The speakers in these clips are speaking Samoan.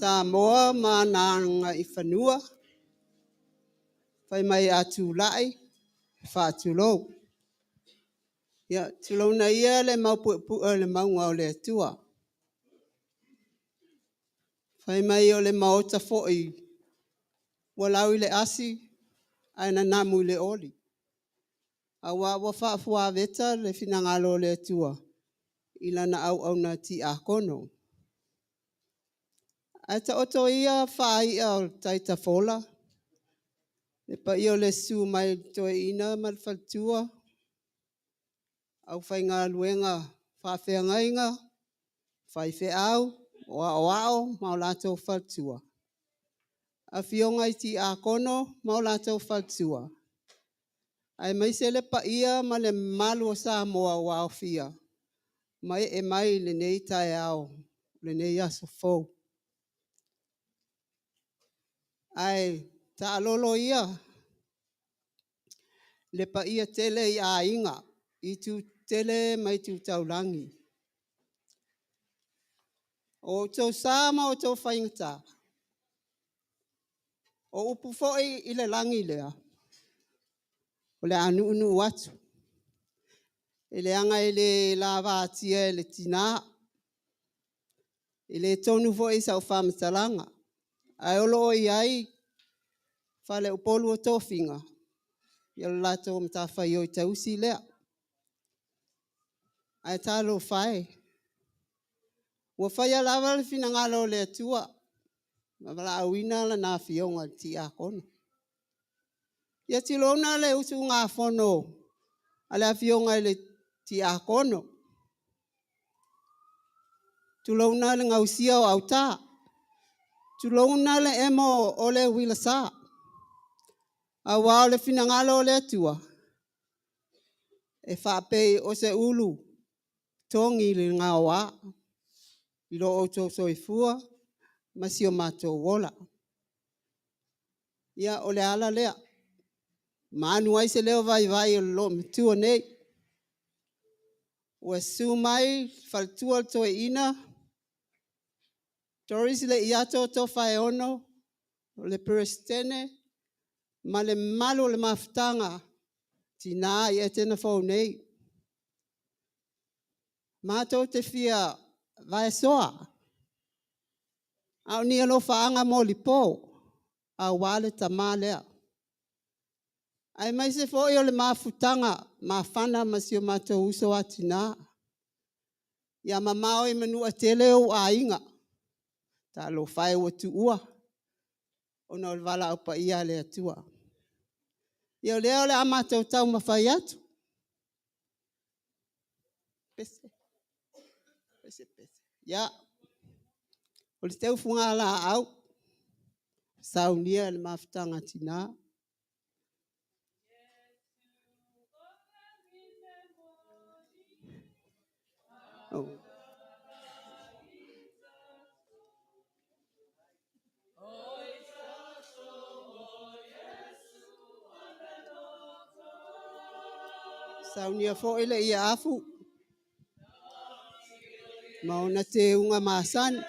Samoa ma ana agaifanua, fai mai a tulai, e faatulou. Ia, tulouna ia le maupuepue o le mauga o le Atua. Fai mai o le maota foi ua lau i le asi ae nanamu i le oli, aua ua faafuaveta le finagalo o le Atua i lana auauna tiakono. Ae taoto ia faai'a o tai tafola, le paia o le susu mai o toeaiina ma le faletua, aufaigaluega faafeagaiga, faifeau, o aoao ma o latou faletua, afioga i tiakono ma o latou faletua, aemaise le paia ma le mamalu o Samoa ua aofia ma ee mai i lenei taeao, lenei aso fou. Ae taalolo ia le paia tele i aiga i itu tetele ma itu taulagi. O outou sa ma outou faigata, o upu foi i le lagi lea, o le a nuunuu atu, e leaga e le lavatia e le tina, e le tonu foi sau faamatalaga, ae o lo o i ai faleupolu o tofiga, o le latou matafaioi tausi lea. Ae talofa e, ua faia lava le finagalo o le Atua na valaauina lana Afioga i le Tiakono. Ia tulouna le usugafono a le Afioga i le Tiakono, tulouna le gausia o auta, tulouna le emo o le uilasa, aua o le finagalo o le Atua, e faapei o se ulu togi i le gaoa i lo outou soifua ma si o matou ola. Ia, o le ala lea, maanu ai se leo vaivai o le loomatua nei. Ua susu mai le faletua o le toeaina Doris Leiato Tofaeono o le Peresetene ma le mamalu o le mafutaga Tina i Etena Fou nei. Matou te fia vaesoa, a o ni alofaaga molipo aua le tama lea, aemaise foi o le mafutaga mafana ma si o matou uso a tina. Ia mamao i Manuatele ou aiga, talofa e ua tuua ona o le valaau paia a le Atua. Ia o lea o le a matou taumafai atu. Ia, o le teu fugalaau na saunia e le mafutaga a tina. Saunia foi le iaafu ma ona teuga masani.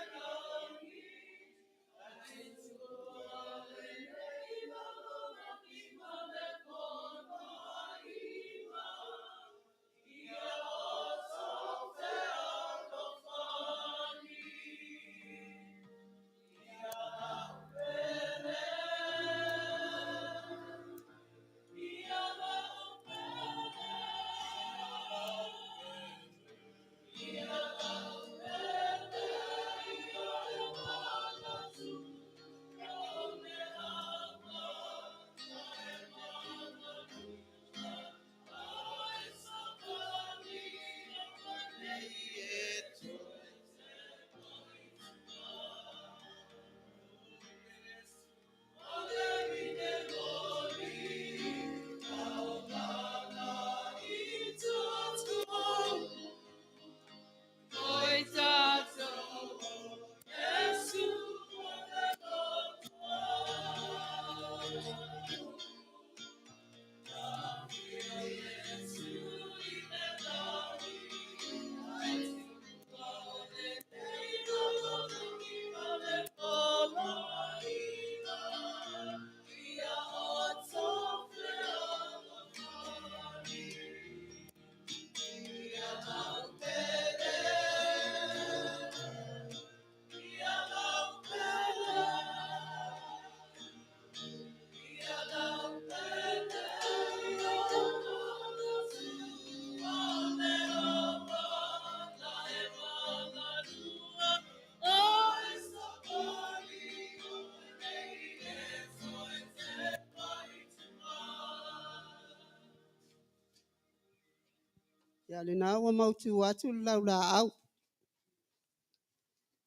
Ia lena ua mautu atu le laulaau.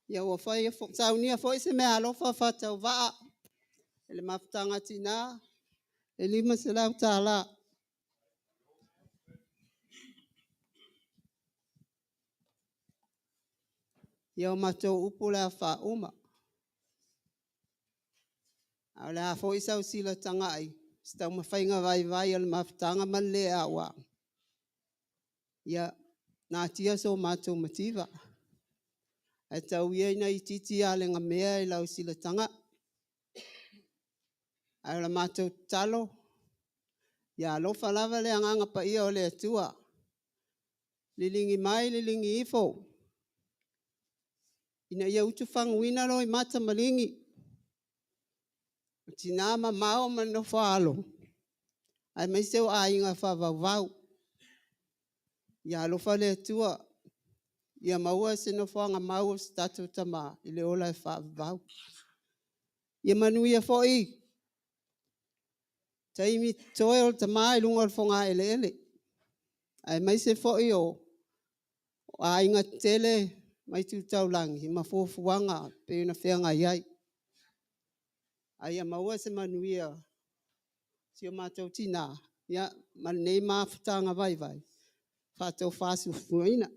Ia ua saunia foi se meaalofa faatauvaa i le Mafutaga a Tina e $500. Ia o matou upu o le a faauma, ae o le a foi sau silataga'i i se taumafaiga vaivai a le mafutaga ma le le a'oa'o, ia natia so matou mativa ae tau ia ina itiiti alegamea i lau silataga'i. Ae o le matou tatalo, ia alofa lava le Agaga Paia o le Atua, liligi mai liligi ifo ina ia utufaguina loimata maligi, o tina mamao ma le nofo a alo aemaise o aiga faavauvau. Ia alofa le Atua ia maua se nofoaga mau o se tatou tama i le ola e faavavau. Ia manuia foi taimi totoe o le tama i luga o le fogaeleele aemaise foi o aiga tetele ma itu taulagi ma fuafuaga e pei ona feagai ai. A ia maua se manuia o si o matou tina ma lenei mafutaga vaivai faatofasafofonoina.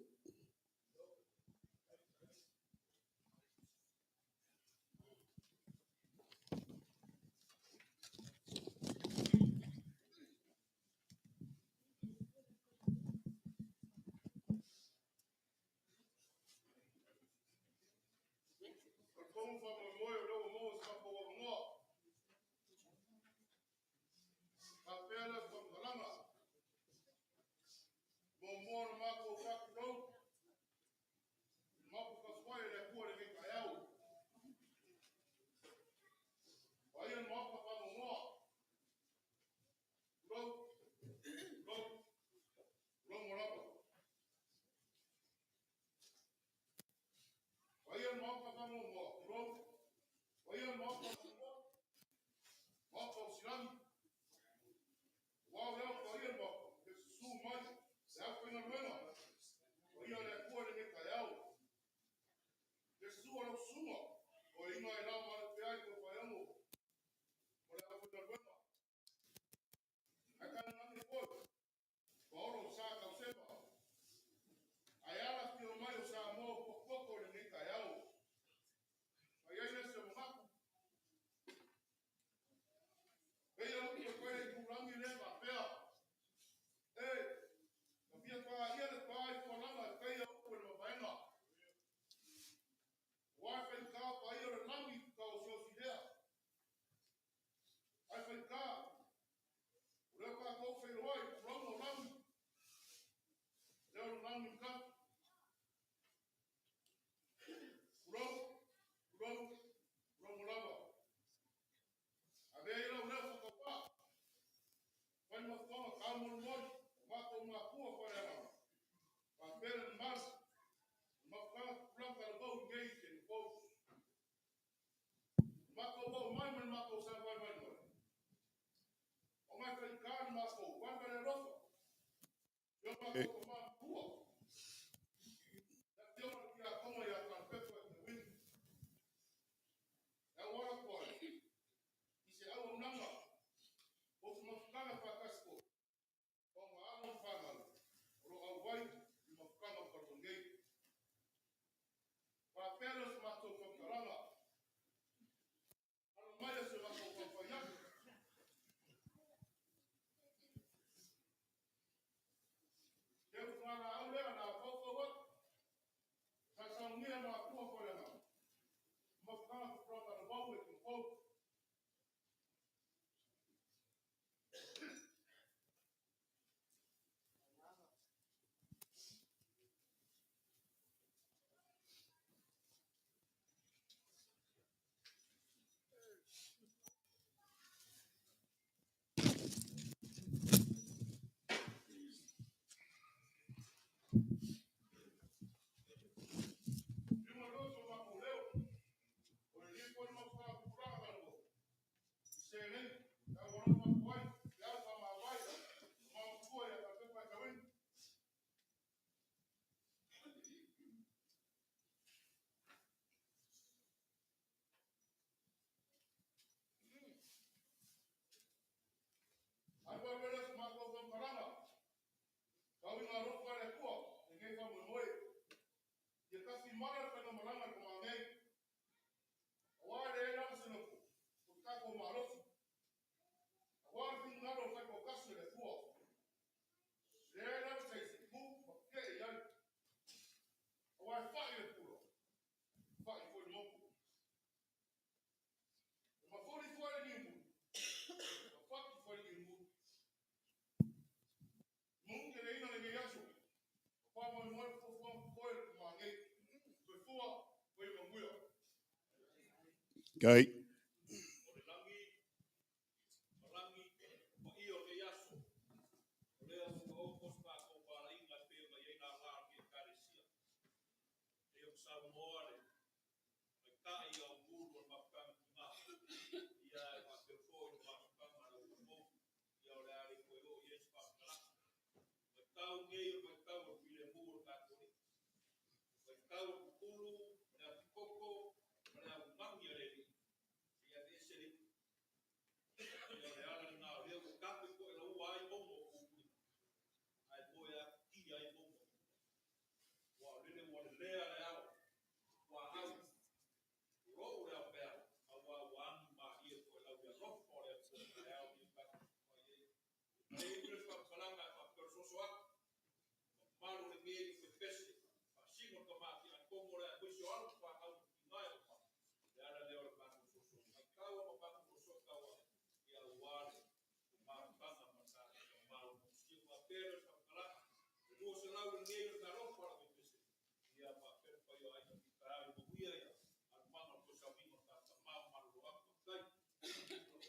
Okay.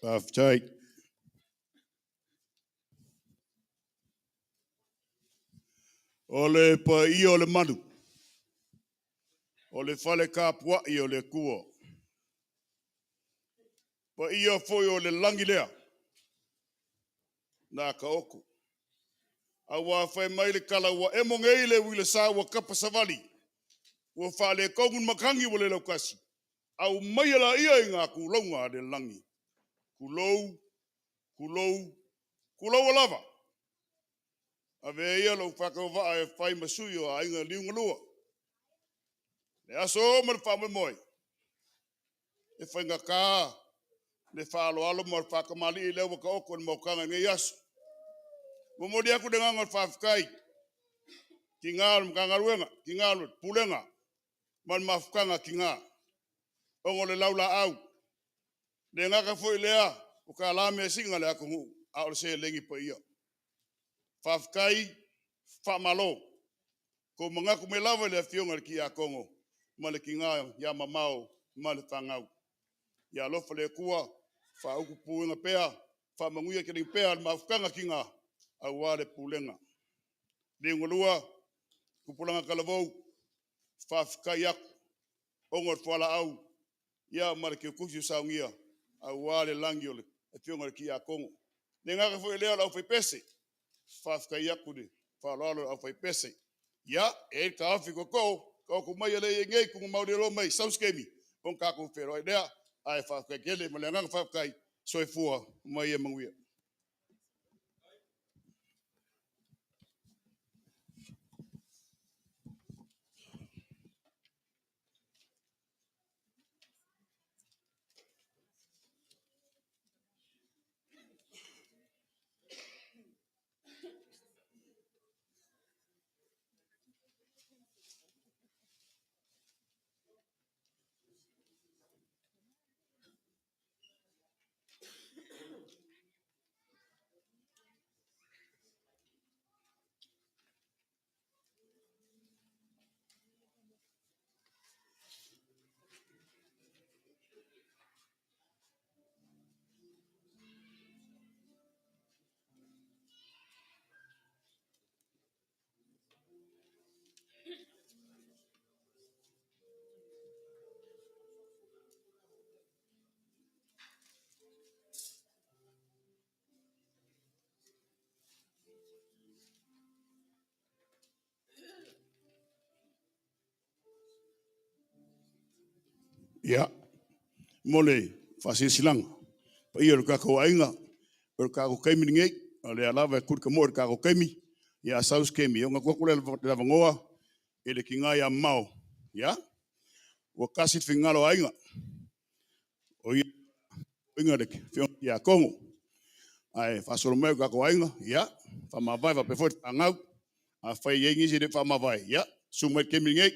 Faafetai. O le paia o le malu, o le fale kapuai o le Atua. Paia foi o le lagi lea, na taoto. Aua fai mai le tala ua emo nei le uilasa ua tapa savali, ua faaletonu le matagi ua le lautasi, aumaia laia i ngā tulauga a le lagi. Tulou, tulou, tuloua lava. Avea ia lou faatauvaa e fai ma sui o aiga liugalua. Le aso ma le faamoemoe, e faigata le faaaloalo ma le faatamalii lea ua taoto i le maota i lenei aso. E momoli atu le agaga o le faafetai, tina o le Matagaluega, tina o le Pulega ma le Mafutaga a Tina, ona o le laulaau. E le gata foi i lea o tala measina a le atunuu, a o le seleni paia. Faafetai, faamalo. Ua outou manatu mai lava i le Afioga i le Tiakono ma le tina ia mamao ma le fanau. Ia alofa le Atua faautupuina pea, faamanuia pea le mafutaga a tina aua le pulega. Liugalua, Tupulaga talavou, faafetai atu ona o le fualaau ma le teutusi o saunia aua le lagi o le Afioga i le Tiakono. E le gata foi i lea o le aufaipese, faafetai atu i le faaaloalo i le aufaipese. Ia, e i ai le taofi tootoo, taoto maia lea e i ai nei, tuugamaulialoa mai, sau se taimi ona tatou feiloai lea. Ae faafetai tele ma le agaga faafetai. Soifua ma ia manuia. Ia, mo le faasilasilaga, le paia o le tatou aiga, o le tatou taimi lenei, o lea lava e tulitamoe i le tatou taimi, a sau se taimi ona tuu atu lea o le avanoa i le tina ia Mao Ia, ua tasi le finagalo o aiga, o ia le afioga i le Tiakono. Ae faasolo mai o tatou aiga, ia, faamavae faapea foi le fanau. Afai e i ai nisi e le o faamavae, ia susu mai i le taimi lenei.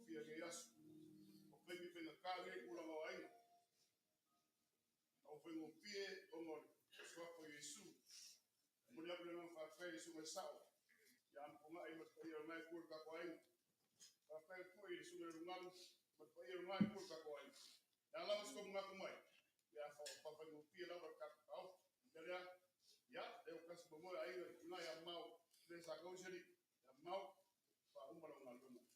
tofia i lenei aso. O taimi faigata lenei i tulaga o aiga. A ua faigofie ona o le suafa o Iesu. E momoli atu le agaga faafetai i le Susuga i le Sao ia Amituanai ma le paia o lena Itu o le tatou aiga. Faafetai atu foi i le Susuga i le Ulugalu ma le paia o lena Itu o le tatou aiga. O le a lava se tou manatu mai, ia faafaigofie lava le tatou taofi. O le mea lea, ia, lea ua tasi moemoe aiga i tina ia Mau, le sa tausi alii, ia Mau, faauma lau galuega.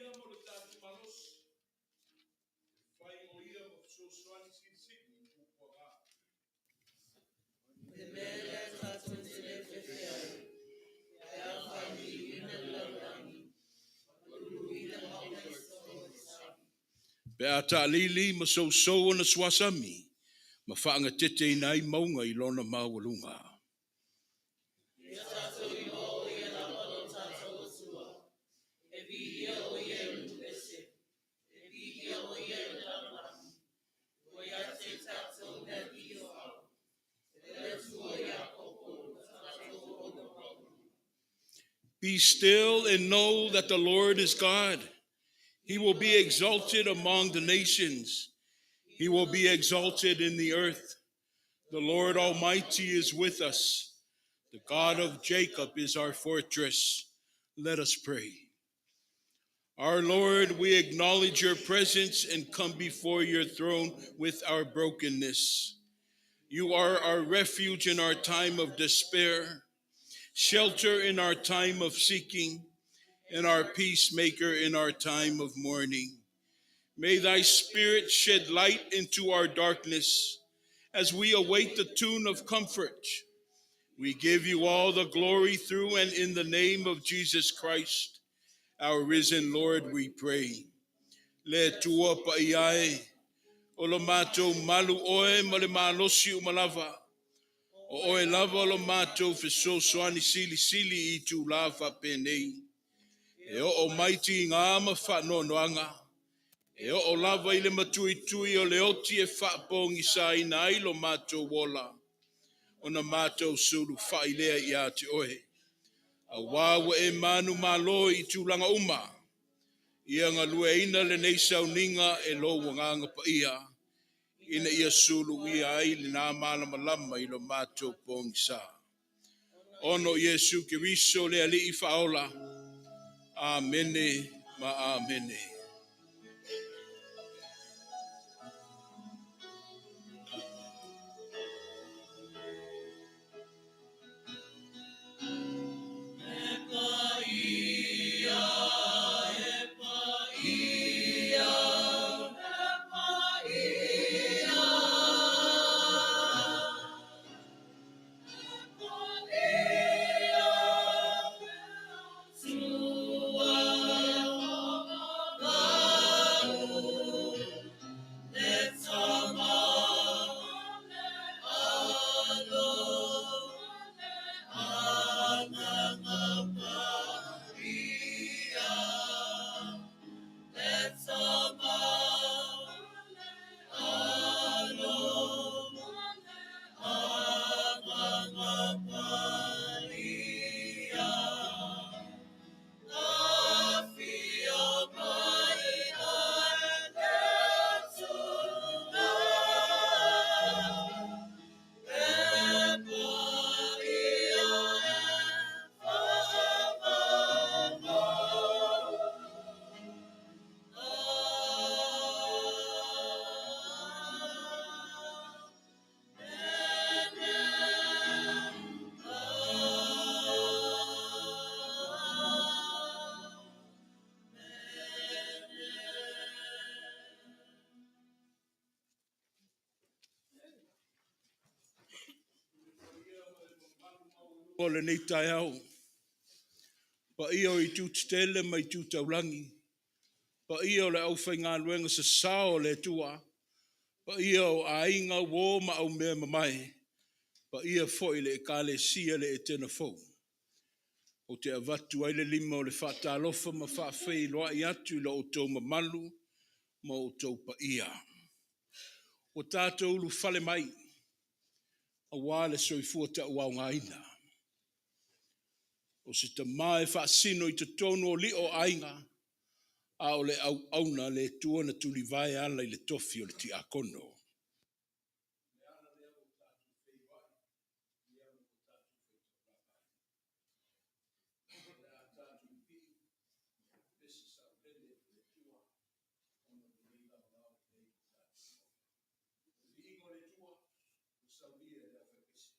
ia ma lo tatou malosi, e fai o ia ma fesoasoani silisili i puapuaga. Le mea lea tatou te le fefe ai, pe afai e liuina le lalolagi ma luluina maota i totonu o le sami. Pe a taalili ma sousou ona suasami, ma faagateteina ai mauga i lona maualuga. Ia tatou iloa o ia lava lo tatou Atua, e viia o ia i nuu ese, e viia o ia i le lalolagi, ua ia te i tatou le Alii o ao, e le Atua o Iakopo lo tatou auauna maualuga. Be still and know that the Lord is God. He will be exalted among the nations. He will be exalted in the earth. The Lord Almighty is with us. The God of Jacob is our fortress. Let us pray. Our Lord, we acknowledge your presence and come before your throne with our brokenness. You are our refuge in our time of despair, shelter in our time of seeking, and our peacemaker in our time of mourning. May thy spirit shed light into our darkness as we await the tune of comfort. We give you all the glory through and in the name of Jesus Christ, our risen Lord, we pray. Le Atua paia e, o lo matou malu oe ma le malosi uma lava. O oe lava lo matou fesoasoani silisili i tulaga faapenei. E oo mai tiga ma faanoanoaga. E oo lava i le matuitui o le oti e faapogisaina ai lo matou ola. Ona matou sulufai lea ia te oe. Auā ua e manumalo i tulaga uma. Ia galueaiina lenei sauniga e lou Agaga Paia. Ina ia suluia ai lena malamalama i lo matou pogisa. Ona o Iesu Keriso le Alii faaola. Amene ma amene. E paia, e paia, e paia. E paia, Atua faamamalu, le Tama, le Alo, le Agaga Paia. Le Tama, le Alo, le Agaga Paia. Afio mai ai le Atua. E paia e faamamalu. Amen. O lenei taeao, paia o itu tetele ma itu taulagi, paia o le aufaigaluega sasao o le Atua, paia o aiga uo ma aumea mamae, paia foi le Ekalesia le Etena fou. Ou te avatu ai le lima o le faatalofa ma faafeiloai atu i lo outou mamalu ma outou paia. Ua tatou ulufale mai, auā le soifua tauaogaina. O se tama e faasino i totonu o lio o aiga, a o le auauna le Atua na tulivae e ala i le tofi o le tiakono. Le ala lea ua tatou feiloai, ia ma ua tatou faitaulaga ai. O le a tatou pipii ma pepese saolele i le Atua, ona o lenei laolao lelei ua tatou maua. O le viiga o le Atua, ua saulia e le aufaipese.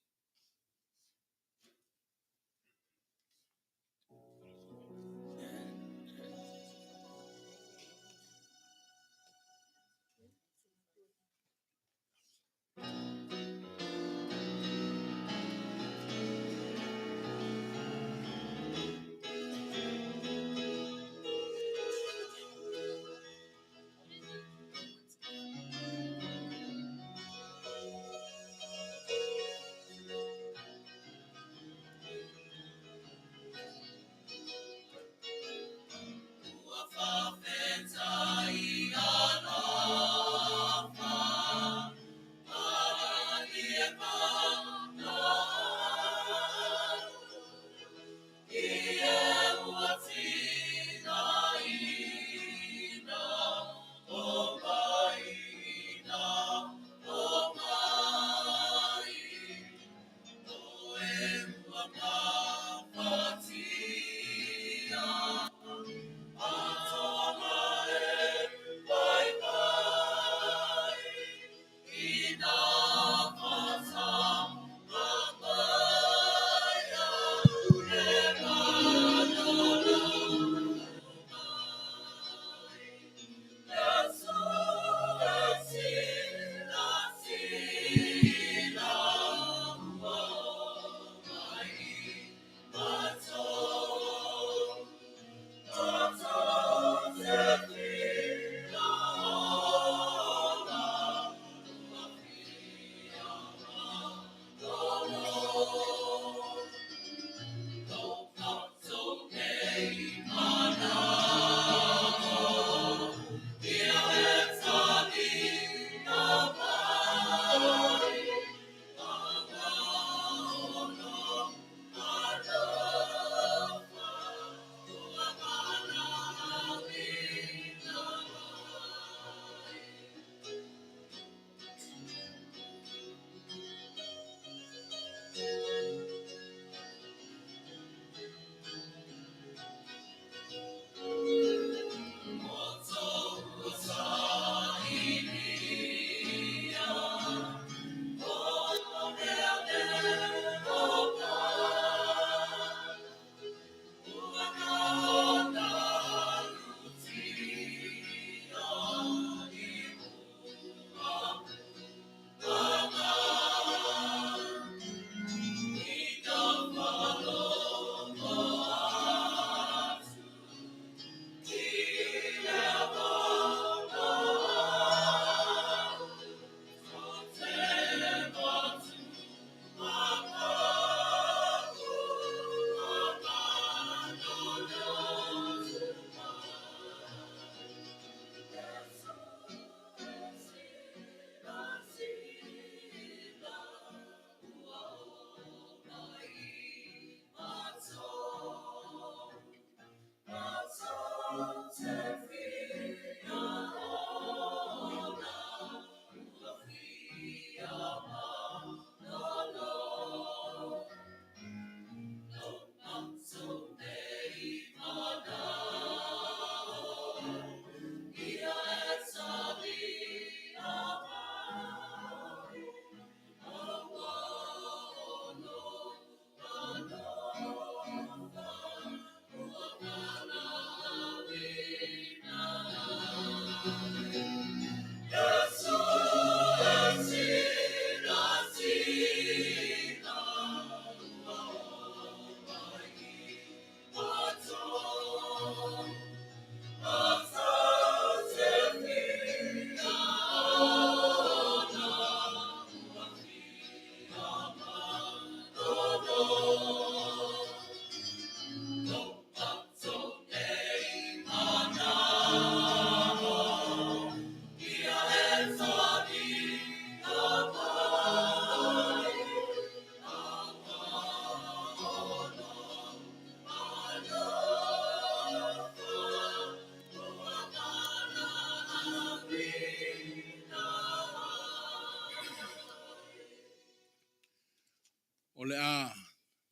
a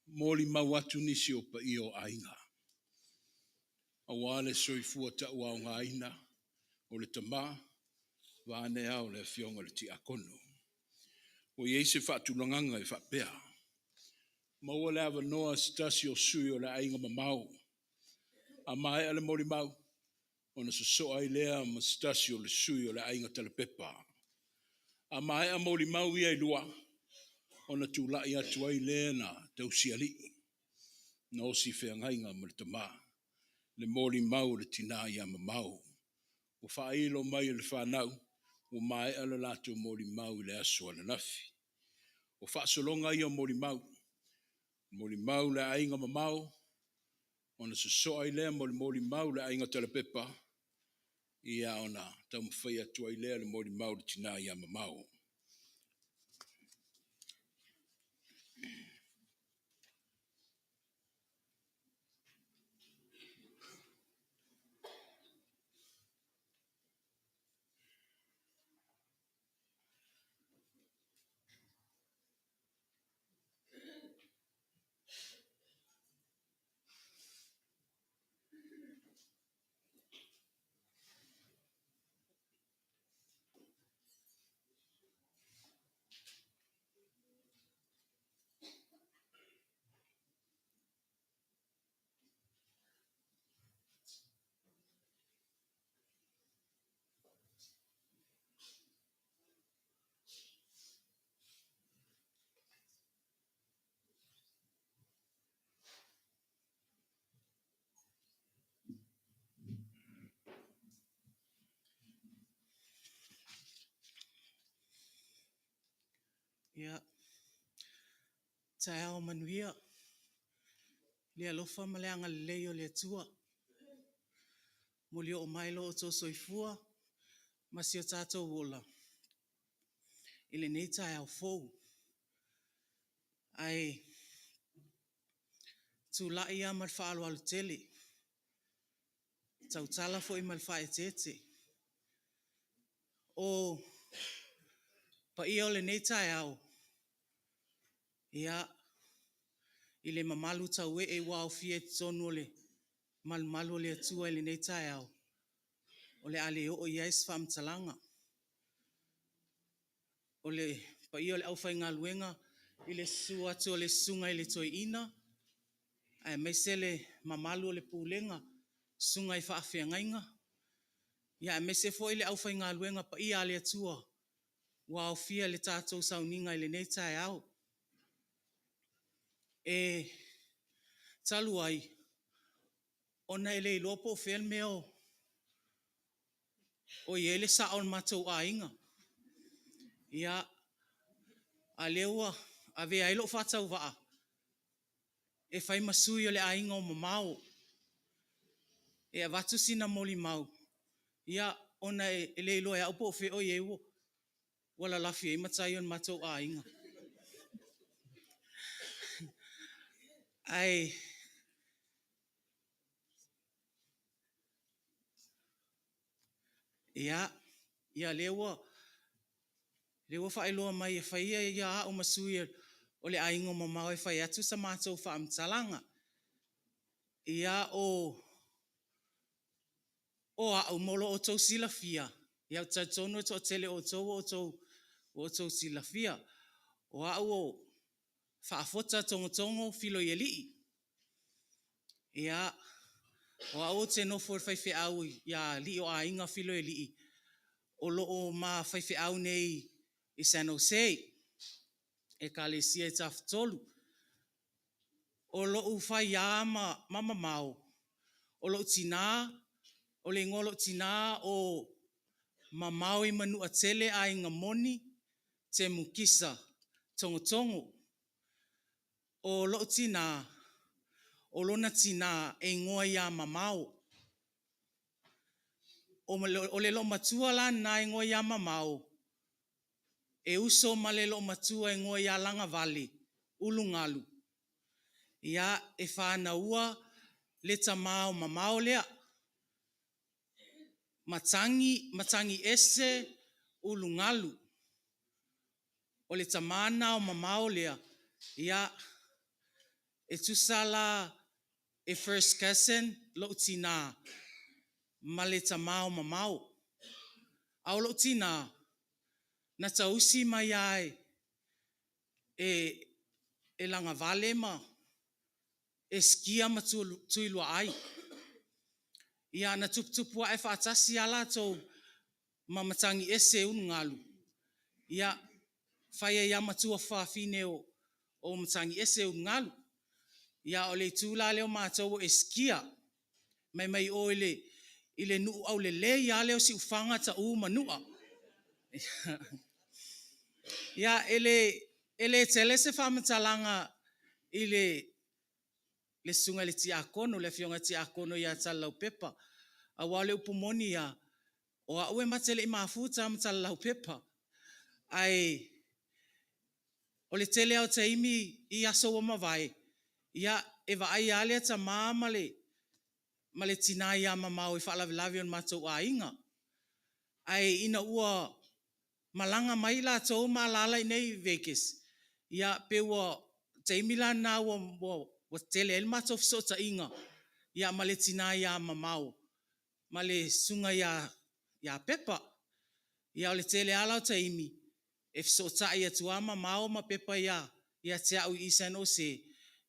molimau atu nisi o paia o aiga, aua le soifua tauaogaina o le tama, vaeane ao le afioga i le Tiakono. Ua i ai se faatulagaga e faapea, maua le avanoa se tasi o sui o le aiga mamao, a maea le molimau, ona sosoa ai lea ma se tasi o le sui o le aiga talapepa. A maea molimau ia e lua, ona tulai atu ai lea na tausialii, na osi feagaiga ma le tama, le molimau a le tina ia mamao. Ua faailo mai e le fanau, ua maea le latou molimau i le aso ananafi. O faasologa ia o molimau, molimau le aiga mamao, ona sosoa ai lea ma le molimau a le aiga talapepa, ia ona taumafai atu ai lea o le molimau a le tina ia mamao. Ia, taeao manuia i le alofa ma le agalelei o le Atua. E mulioo mai lo outou soifua ma si o tatou ola i lenei taeao fou. Ae tulai lava ma le faaaloalo tele, e tautala foi ma le faaeteete. O paia o lenei taeao, ia, i le mamalu tauee ua aofia i totonu o le malumalu o le Atua i lenei taeao, o le a le oo i ai se faamatalaga. O le paia o le aufaigaluega i le susu atu o le Susuga i le Toeaina aemaise le mamalu o le pulega, susuga i faafeagaiga, aemaise foi le aufaigaluega paia a le Atua ua aofia i le tatou sauniga i lenei taeao. E talu ai, ona e le iloa po o fea le mea o i ai le sao o le matou aiga. Ia, a o lea ua avea ai lou faatauvaa e fai ma sui o le aiga o Mamao e avatu sina molimau, ona e le iloa e au po o fea o i ai ua lalafi ai matai o le matou aiga. Ae, ia, o lea ua faailoa mai e fai au ma sui o le aiga o Mamao e fai atu sa matou faamatalaga. Ia, o au mo lo outou silafia, ou te talitonu o le toatele o outou ua outou silafia, o au o Faafotu Togotogo Filoialii. Ia, o au ou te nofo i le faifeau ia Alii-o-Aiga Filoialii, o lo o ma faifeau nei i San Jose, Ekalesia i Tafatolu. O lou faia ma mamao, o lou tina, o le igoa o lou tina o Mamaoimanuatele Aigamoni Temu Kisa Togotogo. O lou tina, o lona tina e igoa ia Mamao. O le loomatua la lena e igoa ia Mamao, e uso ma le loomatua e igoa ia Lagavale Ulugalu. Ia, e fanaua le tama o Mamao lea, Matagiese Ulugalu. O le tama lena o Mamao lea, E tusa la e first cousin lou tinā ma le tamā o Mamao. A o lou tinā, na tausi mai lava e, e lagavale ma Esikia ma Tuiluaai. Ia, na tuputupu ae faatasi lava latou ma matagi ese e ulugalu. Ia, fai ai lava matua fafine o, o matagi ese e ulugalu. Ia, o le itu la lea o matou o Esikia. Mai mai o i le, i le nuu aulelei lava lea o Siufaga, Taʻu ma Nuʻa. Ia, e le, e le tele se faamatalaga i le, le susuga i le Tiakono, le Afioga i le Tiakono ia Talelaupepa. Aua o le upu moni lava, o au e ma te le i mafuta ma Talelaupepa. Ae o le tele lava o taimi i aso ua mavae, ia e vaai lava lea tama ma le tina ia mamao i faalavelave o le matou aiga. Ae ina ua malaga mai latou ma alaala i inei i Vegas, ia pei ua taimi la lena ua tele ai le matou fesootaiga ia ma le tina ia Mamao ma le susuga ia Pepa. Ia o le tele lava la o taimi e fesootai atu lava Mamao ma Pepa ia te au i San Jose,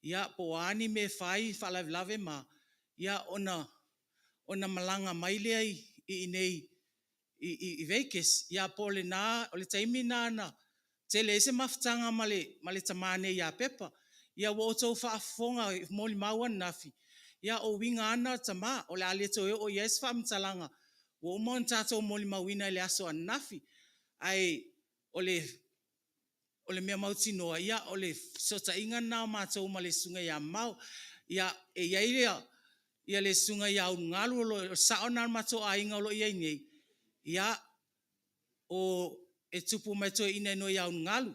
ia po o a ni mea e fai, faalavelave ma a, ia ona malaga mai lea i inei i Vegas. Ia po o lena, o le taimi lena na tele ai se mafutaga ma le tama nei ia Pepa. Ia ua outou faafofoga i molimau ananafi, ia o uiga lava na o tama. O le a le toe oo i ai se faamatalaga, ua uma ona tatou molimauina i le aso ananafi. Ae o le mea mautinoa, ia o le fesootaiga lena o matou ma le susuga ia Mamao. Ia, e i ai le susuga ia Ulugalu o le sao lena o le matou aiga o lo o i ai nei, ia, e tupu mai le toeaina ia Ulugalu.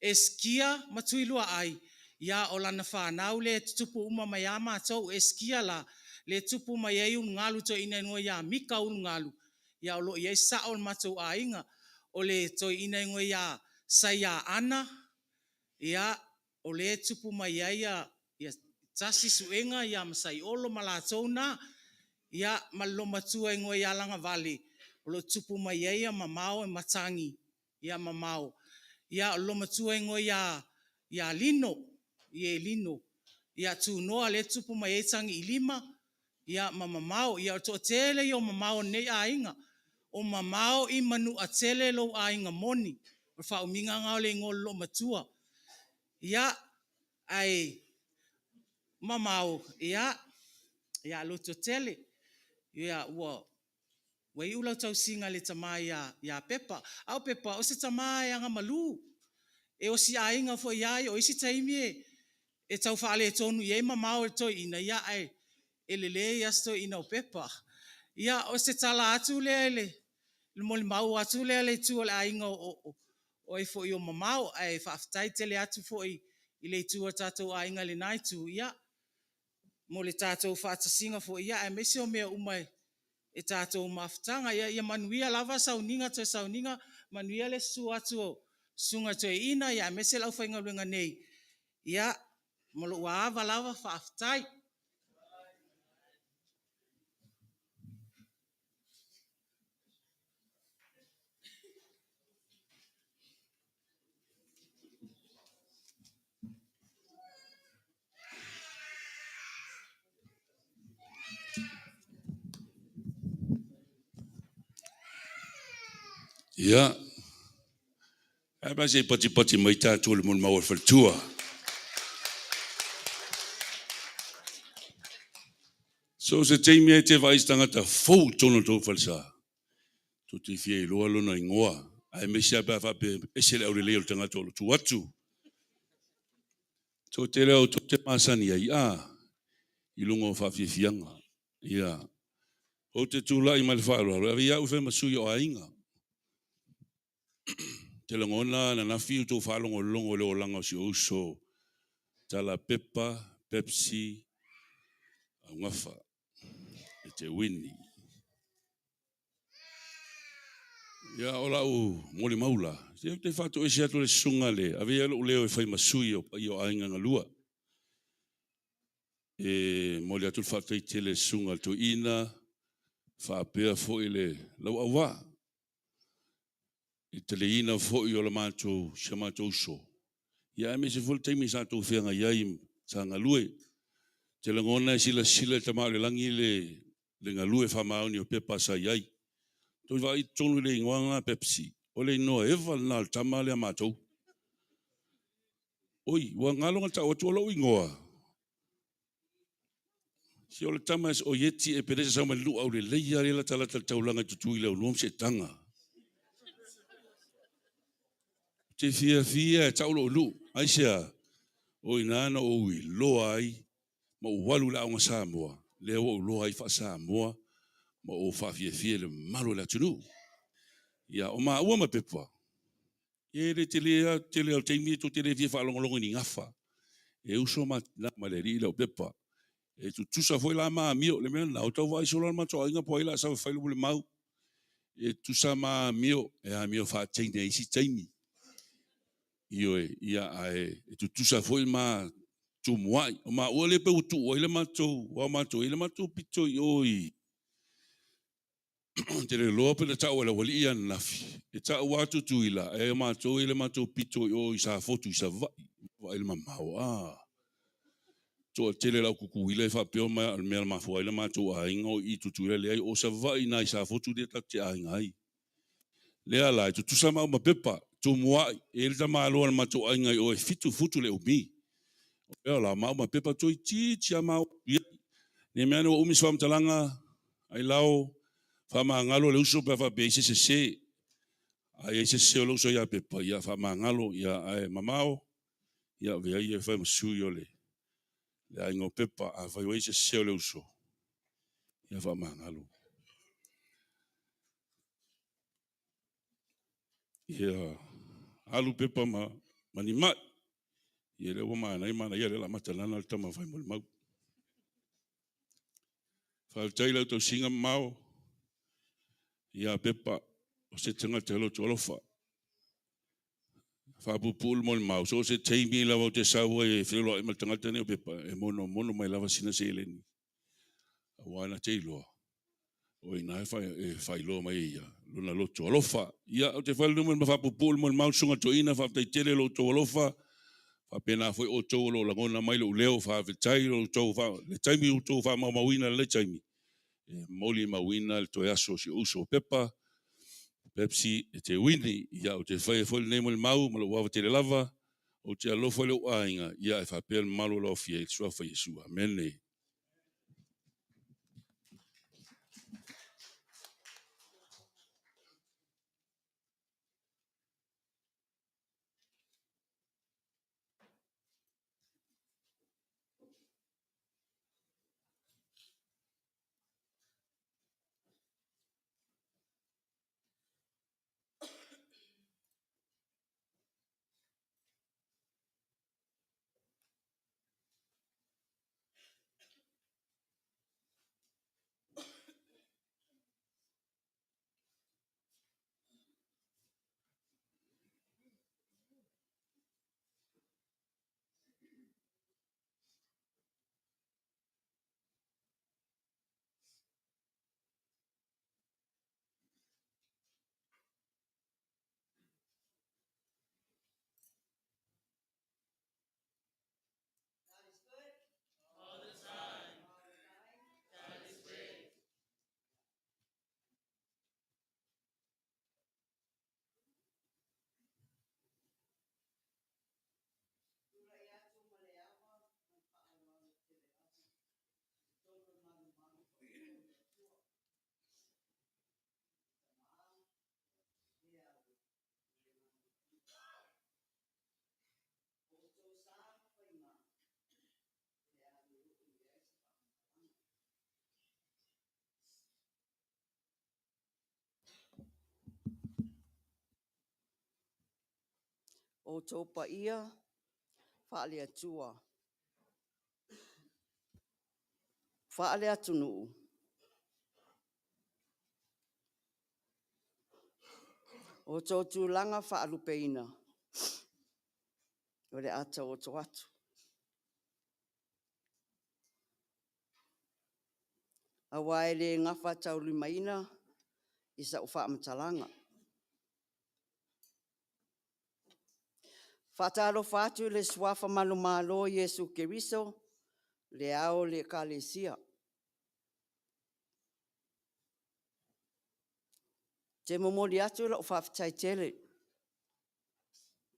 Esikia ma Tuiluaai, ia o lana fanau lea e tutupu uma mai lava matou. O Esikia la, lea e tupu mai ai Ulugalu le toeaina igoa ia Mika Ulugalu, ia o lo o i ai sao o le matou aiga. O le toeaina igoa ia Saiaana, ia, o lea e tupu mai ai Tasi Suega ma Saiolo ma latou na. Ia, ma le olomatua igoa ia Lagavale, o lo o tupu mai ai Mamao ma Matagi ia Mamao. Ia, o le olomatua igoa ia Lino, Lino, ia Tunoa lea e tupu mai ai Tagiilima ma Mamao. Ia o le toatele ia o mamao o lenei aiga. O mamao i Manuatele lou aiga moni. O le faaumiga lena o le igoa o le loomatua. Ia, ae mamao, ia, ia lototele, ia ua iu lau tausiga i le tama ia Pepa. A o Pepa, o se tama e agamalu, e osi aiga foi lava ia. O isi taimi e tau faaletonu i ai mamao e le toeaina, ae lelei lava si toeaina o Pepa. Ia, o se tala atu lea i le molimau atu lea i le itu o le aiga o Mamao, ae faafetai tele atu foi i le itu o le tatou aiga i lena itu mo le tatou faatasiga foi aemaise o mea uma i tatou mafutaga. Ia manuia lava sauniga toe sauniga, manuia le susu atu o susuga i toeaina aemaise le aufaigaluega nei. Ia, ma lou ava lava faafetai. Ia, ae a pe a se i patipati mai tatou i le molimau a le faletua. So o se taimi e te vaai i se tagata fou i totonu o le tou falesa, tou te fia iloa lona igoa, aemaise lava pe a faapea e ese le aulelei o le tagata o lo o tu atu. Toatele o outou te masani ai, a, i luga o faafiafiaga. Ia, ou te tulai mai le faaaloalo, e ave ia au e fai ma sui o aiga. Te lagona ananafi outou faalogologo i le olaga o si ou uso Tala Pepa Pepsi Augafa e te wini. Ia, o lau molimau la, se ou te faatoese atu le susuga le ave ia lou leo e fai ma sui o paia o aiga galua. E momoli atu le faafetai tele i le susuga i le toeaina faapea foi le lauauvaa i le taliaina foi o le matou, si o matou uso, ia aemaise foi le taimi sa tou feagai ai sa galue. Ou te lagona e silasila le Tama o le Lagi i le galue faamaoni o Pepa sa i ai. Toe vaai i totonu i le igoa lena Pepsi, o le igoa eva lena o le tama lea a matou. Oi, ua galo na tau atu o lou igoa. Se o le tama o Ieti Epenesa sau mai le nuu aulelei lava lea e latalata i le taulaga i Tutuila i Aunua ma Seetaga. Ou te fiafia e tau lou nuu. Aisea? O i ina na ou iloa ai ma ou alu i le Aoga Samoa, lea ua ou iloa ai faa-Samoa ma ou faafiafia i le mamalu o le atunuu. Ia, o maua ma Pepa, e le tele lava, tele lava o taimi tou te le fia faalogologo i ni gafa. E uso ma tina ma le alii lea o Pepa. E tutusa foi la ma amio, le mea lena, ua tau vaai solo lava le matou aiga po o ai o le a sau e fai le molimau. E tutusa ma amio, e amio faateine i isi taimi. Ioe, ia ae e tutusa foi ma tumuai. O maua lea pei ua tuu ai le matou, aua o matou e i ai le matou pito i o i ou te le iloa pe na tau e le aualii ananafi, e tau lava Tutuila, ae o matou e i ai le matou pito i o i Safotu i Savaii. Vaai i le mamao, a! Toatele o le au Tutuila e faapea o le mea na mafua ai le matou aiga o i i Tutuila, leai o Savaii i ina i Safotu lea tatou te aiga ai. Lea la, e tutusa maua ma Pepa, tumuai, e i ai le tamaloa o le matou aiga i o e 7 futu le umi. O lea la, maua ma Pepa toeitiiti lava maua i ai. Ne i mea ane ua umi se faamatalaga, ailao, faamagalo le uso pe a faapea e i ai se sese. A i ai se sese o le uso ia Pepa, ia faamagalo, ia ae mamao, ia avea ia e fai ma sui o le aiga o Pepa. Afai ua i ai se sese o le uso, ia faamagalo. Ia alu Pepa ma Nimai. Ia lea ua manaia manaia lea o le a matalana le tama fai molimau. Faafetai i lau tausiga mamao ia Pepa, o se tagata loto alofa. Faapuupuu le molimau, so o se taimi lava ou te sau ai e feiloai ma le tagata nei o Pepa, e monomono mai lava sina seleni. Aua na te iloa, o i ina e faailoa mai e ia lona loto alofa. Ia, ou te fai ma faapuupuu le molimau, Susuga Toeaina, faafetai tele lo outou alofa. Faapena foi outou o lo o lagona mai lou leo, faafetai lo outou, le taimi ua outou faamaumauina i lenei taimi, e molimauina le toe aso o si ou uso o Pepa, Pepsi e te uini. Ia, ou te faia foi lenei molimau ma lou ava tele lava, ou te alofa i lou aiga, ia, e faapea le mamalu o lo o aofia i le suafa o Iesu. Amene. All the time. God is great. Tulai atu ma le ava ma le faaaloalo tele lava i totonu o le malumalu paia o le Atua. Tama, le Alo ma le Agaga Paia. O outou sa ma faiga o le a le oo i ai se faamatalaga. Outou paia faale-Atua, faale-atunuu, o outou tulaga faalupeina, o le a taoto atu. Aua e le gafataulimaina i sau faamatalaga. E faatalofa atu i le Suafa manumalo o Iesu Keriso le Ao o le Ekalesia. Ou te momoli atu lau faafetai tele i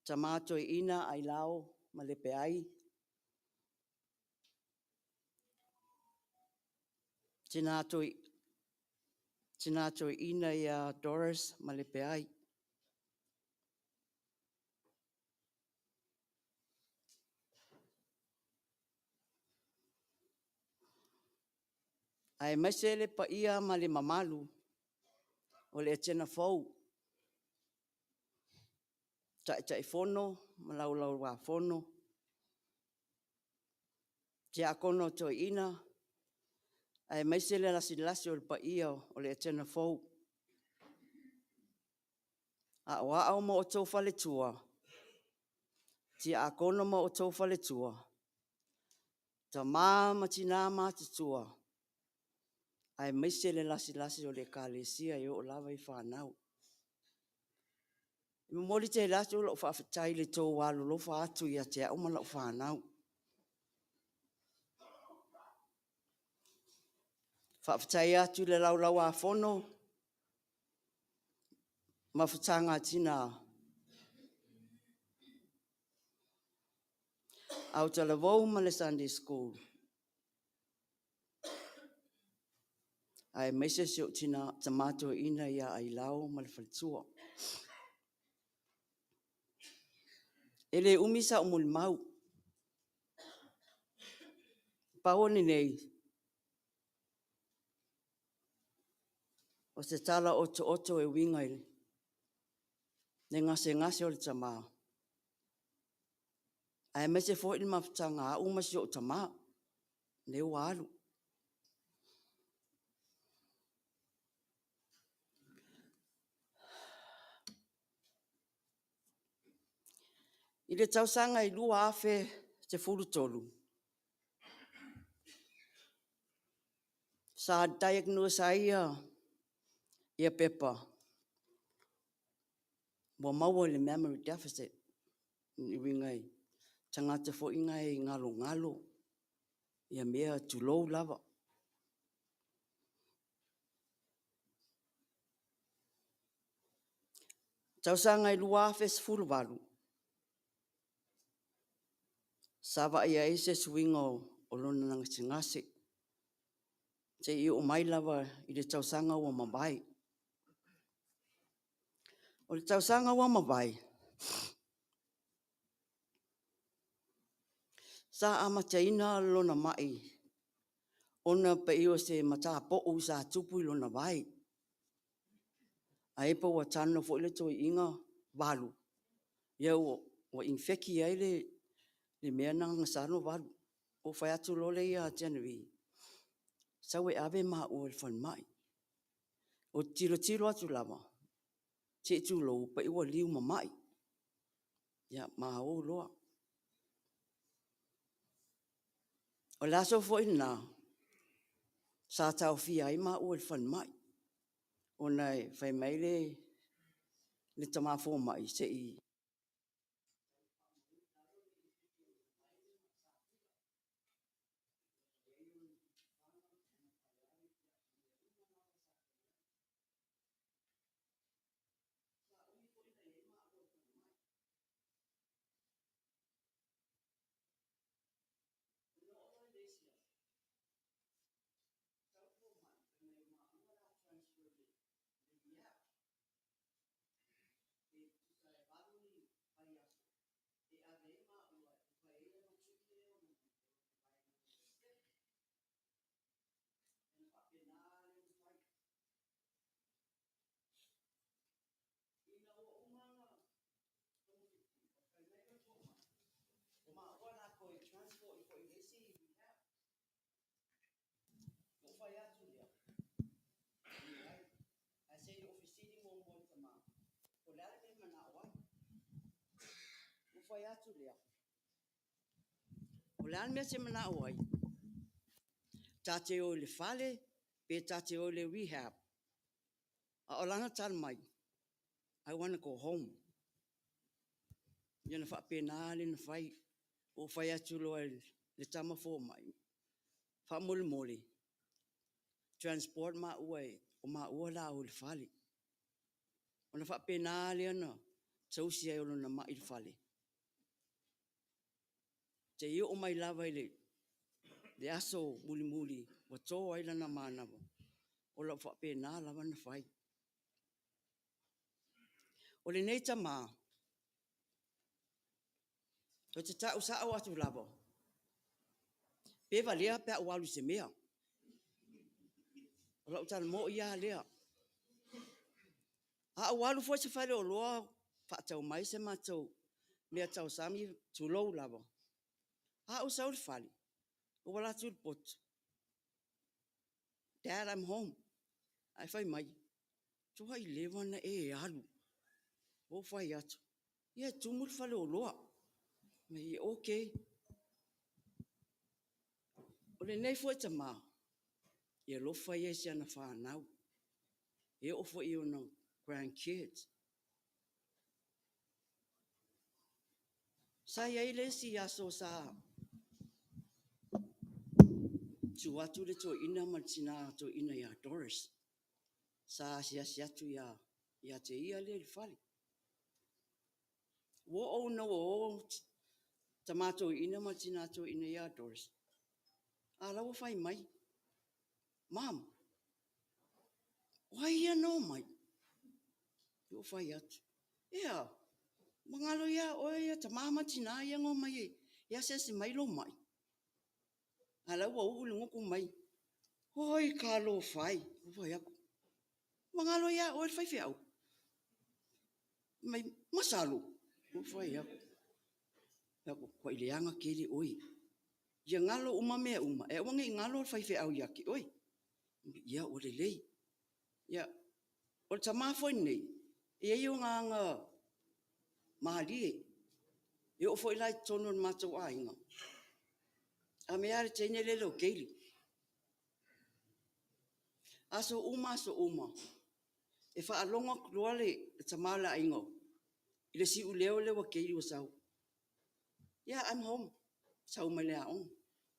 Tama Toeaina Ailao ma Lepeai, Tina Toeaina ia Doris ma Lepeai, aemaise le paia ma le mamalu o le Etena Fou, Taitaifono ma Laulau-a-Fono, Tiakono Toeaina aemaise le lasilasi o le paia o le Etena Fou, Aoao ma outou faletua, Tiakono ma outou faletua, tama ma tina matutua, aemaise le lasilasi o le Ekalesia e oo lava i fanau. E momoli tele atu lau faafetai i le tou alolofa atu ia te au ma lau fanau. Faafetai atu i le Laulau-a-Fono Mafutaga a Tina, Autalavou ma le Sunday School, aemaise si ou tama toeaina ia Ailao ma le faletua. E le umi sau molimau, pau o lenei, o se tala otooto e uiga i le gasegase o le tama, aemaise foi le mafutaga a au ma si ou tama lea ua alu. I le tausaga e 2013, sa diagnose ai ia Pepa ua maua i le memory deficit. O lona uiga o le tagata foi lena e galogalo mea, tulou lava. Tausaga e 2018, sa vaaia ai se suiga o lona gasegase seia oo mai lava i le tausaga ua mavae. O le tausaga ua mavae, sa amataina lona mai ona pei o se matapou sa tupu i lona vae, ai po ua tago foi le toeaina valu, ia ua infeki ai le mea lena na valu. Ou fai atu loa lea ia Jeneri, sau e ave maua i le falemai. Ou te tilotilo atu lava, se i tulou, pei ua liu mamai, ia ma o loa. O le aso foi lena sa taofia ai maua i le falemai, ona fai mai le tama fomai, se i Ina ua uma ona togafitiga, fai mai le fomai, ua maua o le a toe transfer foi i le isi rehab. Ou fai atu lea, e leai, ae se i ou fesili muamua i le tama po o le a le mea e manao ai. Ou fai atu lea, o le a le mea e te manao ai? Ta te o i le fale pe Pe ta te o i le rehab? A o lana tali mai, I want to go home. Ia na faapena lea ona fai. Ou fai atu loa i le tama fomai, faamolemole, transport maua e, o maua o le a o i le fale. Ona faapena lea ona tausi ai o lona mai i le fale. Seia oo mai lava i le aso mulimuli ua to ai lana manava, o lo o faapena lava ona fai. O lenei tama, ou te tau sao atu lava, pe valea pe a ou alu i se mea. O lau tala moi lava lea. A ou alu foi i se faleoloa faatau mai se matou meatausami, tulou lava, a ou sau i le fale, ou alu atu i le potu, Dad, I'm home. Ae fai mai, tuai leva ona e alu. Ou fai atu, ia e tumu le faleoloa. Fai mai, okay. O lenei foi tama, e alofa ia i si ana fanau, e oo foi i ona grandkids. Sa i ai le isi aso sa susu atu le toeaina ma le tina toeaina ia Doris, sa asiasi atu ia te ia lea i le fale. Ua oo ina ua o tama toeaina ma le tina toeaina ia Doris, a o la e ua fai mai, Mom, o ai ia na omai? Ou fai atu, e a? Ua galo ia oe tama ma tina ia na omai e asiasi mai lou mai? A o la e ua uu le gutu mai. Oi talofa e! Ou fai atu, ua galo ia oe le faifeau? Fai mai, masalo. Ou fai atu, matuai leaga tele oe. Ia galo uma mea uma, ae aua ne i galo le faifeau ia te oe. Ia ua lelei. Ia, o le tama foi lenei, e i ai ona aga malie. E oo foi la i totonu o le matou aiga, a mea lava le teine lea e le o Kayleigh. Aso uma aso uma, e faalogo atu loa le tama o le aiga i le siuleo lea ua Kayleigh ua sau. Yeah, I'm home. Sau mai le aoga.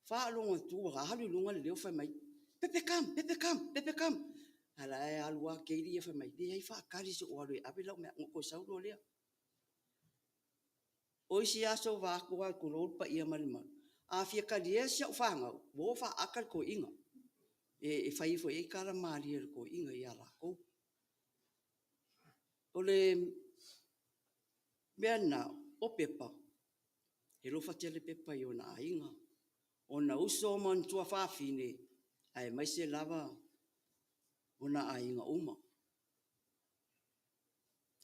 Faalogo atu ua alu i luga le leo fai mai, Pepe come, Pepe come, Pepe come. A o la e alu lava Kayleigh ia fai mai, leai, faatali se i ou alu e ave lau meaai ona ou toe sau loa lea. O isi aso vaeatu lava tulou le paia ma le mamalu, a fia talia si au fanau, ua o faata le toeaina, e fai ifo i ai tala malie a le toeaina ia latou. O le mea lena, o Pepa, e alofa tele Pepa i ona aiga, ona uso ma ona tuafafine, aemaise lava ona aiga uma.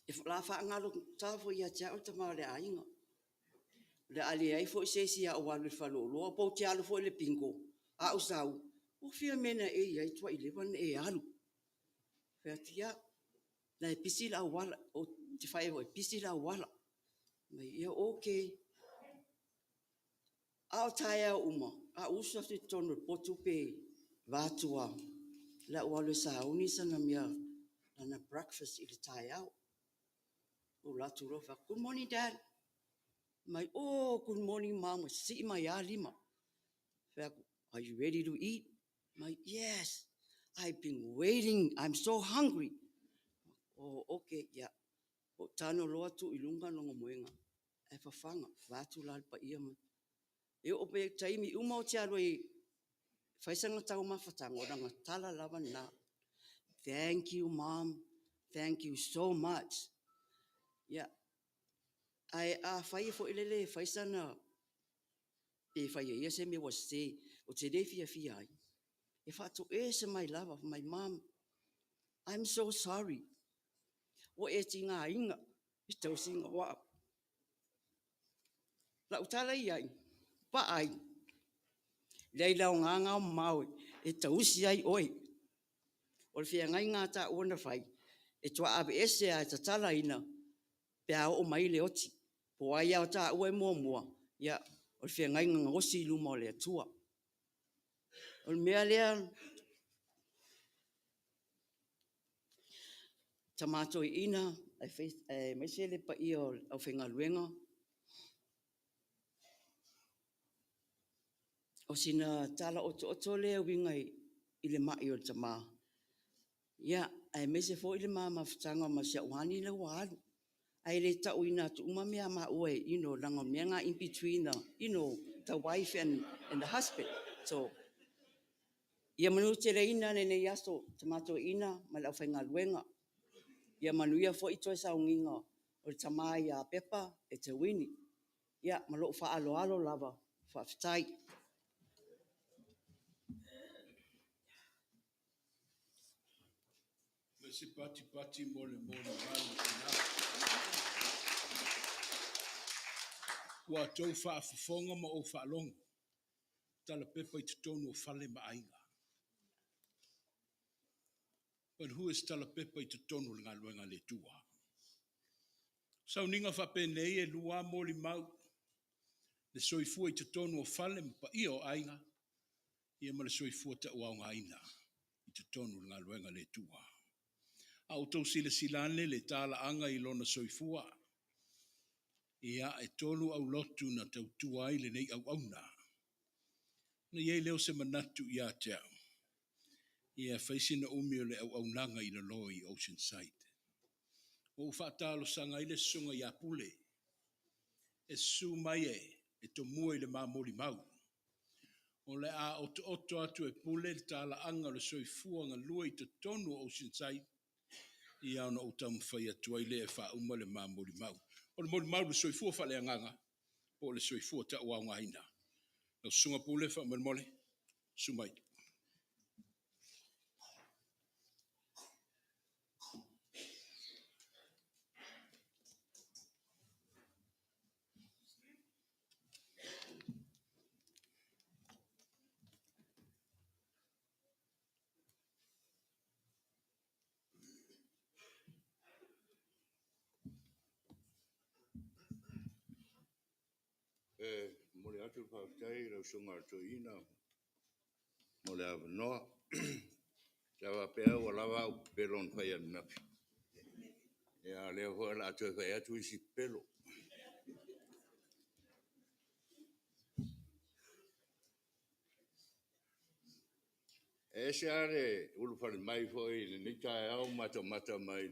O le a faagalogata foi ia te au le tama o le aiga, o le a leai foi se isi a ou alu i le faleoloa pe ou te alu foi i le bingo, a ou sau, ua fia mea na e i ai? Ua matuai leva ona e alu. Ou fai atu, ia, o la e pisi le auala. Ou te fai atu foi, e pisi le auala. Fai mai, ia okay. A o taeao uma, a ou usu atu i totonu o le potu pe vaeatu lava, o le a ou alu e sauni sana mea, lana breakfast i le taeao. Ou alu atu loa fai atu, good morning dad. Fai mai, oh, good morning mom. Ua sii mai lava lima. Fai atu, are you ready to eat? Fai mai, yes, I've been waiting, I'm so hungry. Oh, okay, yeah. Ou tago loa tuu i luga lona moega, ae fafaga, vaeatu la le paia. E oo mai i taimi uma ou te alu ai e fai sana taumafataga, o lana tala lava lena. Thank you, mom. Thank you so much. Yeah. Ae afai foi lele e fai sana, pe fai e ia se mea ua sese, ou te le fiafia ai, e faatoese mai lava, fai mai, Mom, I'm so sorry. Ua e tigaina i le tausiga o au. Lau tala i ai, vaai, leai le aoga na o mamao e tausi ai oe. O le feagaiga a taua na fai, e toa aveese lava e tatalaina pe a oo mai le oti. Po o ai lava o taua e muamua, ia, o le feagaiga na osi i luma o le Atua. O le mea lea, Tama toeaina aemaise le paia o le aufaigaluega. O sina tala otooto lea e uiga i le mai o le tama, ia, aemaise foi le ma mafutaga ma si au honey lea ua alu. Ae le tauina atu uma mea a maua, leaga o mea na in between the wife and the husband. So, ia manuteleina lenei aso Tama Toeaina ma le aufaigaluega, ia manuia foi toe sauniga o le tama ia Pepa Eteuini. Ia, ma lou faaaloalo lava. Faafetai. Fai se patipati mo le molimau a tina. Ua outou faafofoga ma ou faalogo, talapepa i totonu o fale ma aiga. But who is talapepa i totonu o le galuega a le Atua? Sauniga faapenei e lua molimau, le soifua i totonu o fale ma paia o aiga, ia ma le soifua tauaogaina i totonu o le galuega a le Atua. A outou silasila ane le talaaga i lona soifua, ia, e 3 aulotu na tautua ai lenei auauna. Na i ai lea o se manatu ia te au, ia fai sina umi o le auaunaga i lalo i Oceanside. Ua ou faatalosaga ai le susuga ia Pule, e susu mai e tomua i le ma molimau. O le a otooto atu e Pule le talaaga o le soifua galue i totonu o Oceanside, ia ona ou taumafai atu ai lea e faauma le ma molimau. O le molimau i le soifua faaleagaga po o le soifua tauaogaina. Lau susuga Pule, faamolemole, susu mai. E momoli atu le faafetai i lau Susuga i le Toeaina mo le avanoa. Sa faapea ua lava au pepelo na fai ananafi, a o lea foi o le a toe fai atu isi pepelo. E ese lava le ulufale mai foi i lenei taeao ma matamata mai i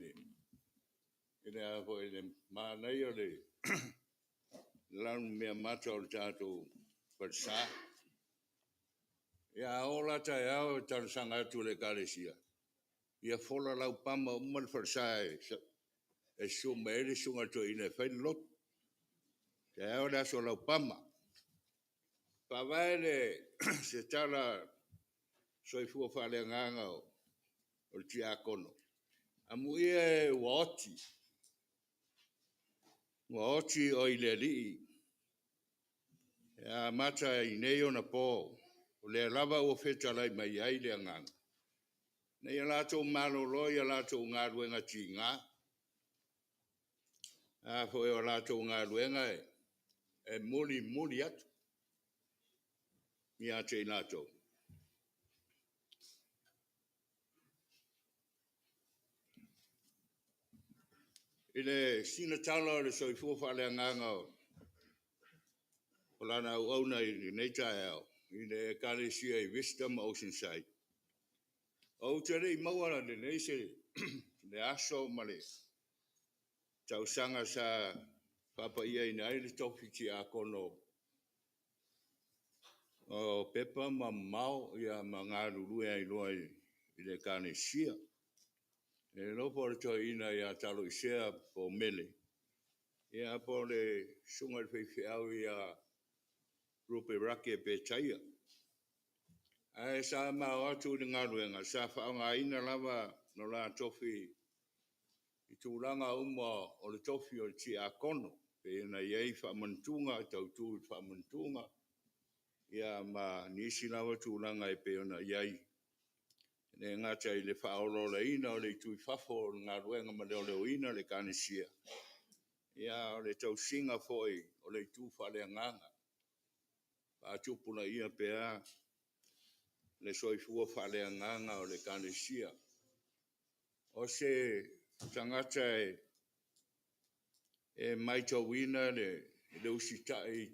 le manaia o le lanumeamata o le tatou falesa. Ia, a oo la taeao e talosaga atu i le Ekalesia, ia fola laupama uma le falesa e susu mai ai le susuga i le toeaina e fai le lotu. Taeao le Aso Laupama. E faavae se tala soifua faaleagaga o le tiakono, amuia e ua oti, ua oti oe i le Alii, e amata i nei ona po, o lea lava ua fetalai mai ai le Agaga, ina ia latou malolo i a latou galuega tiga, a foi o a latou galuega e mulimuli atu ia te i latou. I le sina tala o le soifua faaleagaga o Lana auauna i lenei taeao i le Ekalesia i Vista ma Oceanside, ou te le i maua lelei le aso ma le tausaga sa faapaiaina ai le tofi tiakono o Pepa ma Mamao ma galulue ai loa i le Ekalesia. E le iloa po o le toeaina ia Taloisea po o Mele, ia po o le susuga i le faifeau ia Rupe Rake Betaia. Ae sa ma o atu i le galuega, sa faaaogaina lava lo la tofi i tulaga uma o le tofi o le tiakono, e pei ona i ai faamanutuga, tautu i faamanutuga, ia ma nisi lava tulaga e pei ona i ai, e le gata i le faaolaolaina o le itu i fafo o le galuega ma leoleoina le Ekalesia, a o le tausiga foi o le itu faaleagaga, faatupulaia pea le soifua faaleagaga o le Ekalesia. O se tagata e matauina le usitai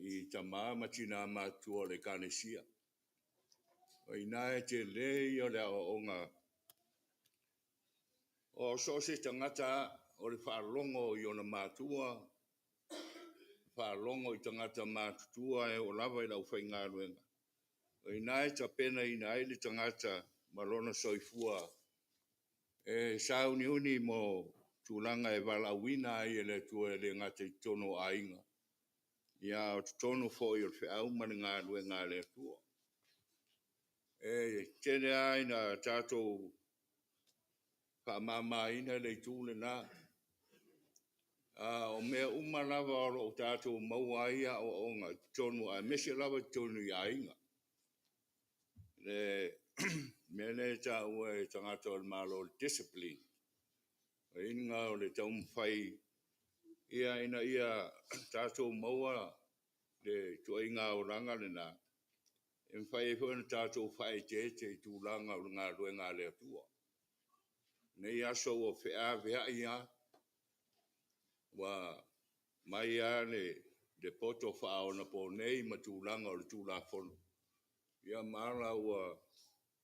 i tama ma tina matutua o le Ekalesia. O i ina e tele ia o le aoaoga. O so o se tagata lava, o le faalogo i ona matua, faalogo i tagata matutua e oo lava i le aufaigaluega, o i ina e tapenaina ai le tagata ma lona soifua e sauniuni mo tulaga e valaauina ai e le Atua e le gata i totonu o aiga, a o totonu foi o le feau ma le galuega a le Atua. E tele lava ina tatou faamamaina le itu lena, a o mea uma lava o lo o tatou maua ai aoaoga i totonu aemaise lava i totonu i aiga. O le mea lea e taua e tagata o le Malo o le discipline. O le uiga o le taumafai ina ia tatou maua le ituaiga olaga lena, e mafai ai foi ona tatou faaeteete i tulaga o le galuega a le Atua. O lenei aso ua feaveai lava, ua aumai lava le poto faaonaponei ma tulaga o le Tulafono, ia ma ala ua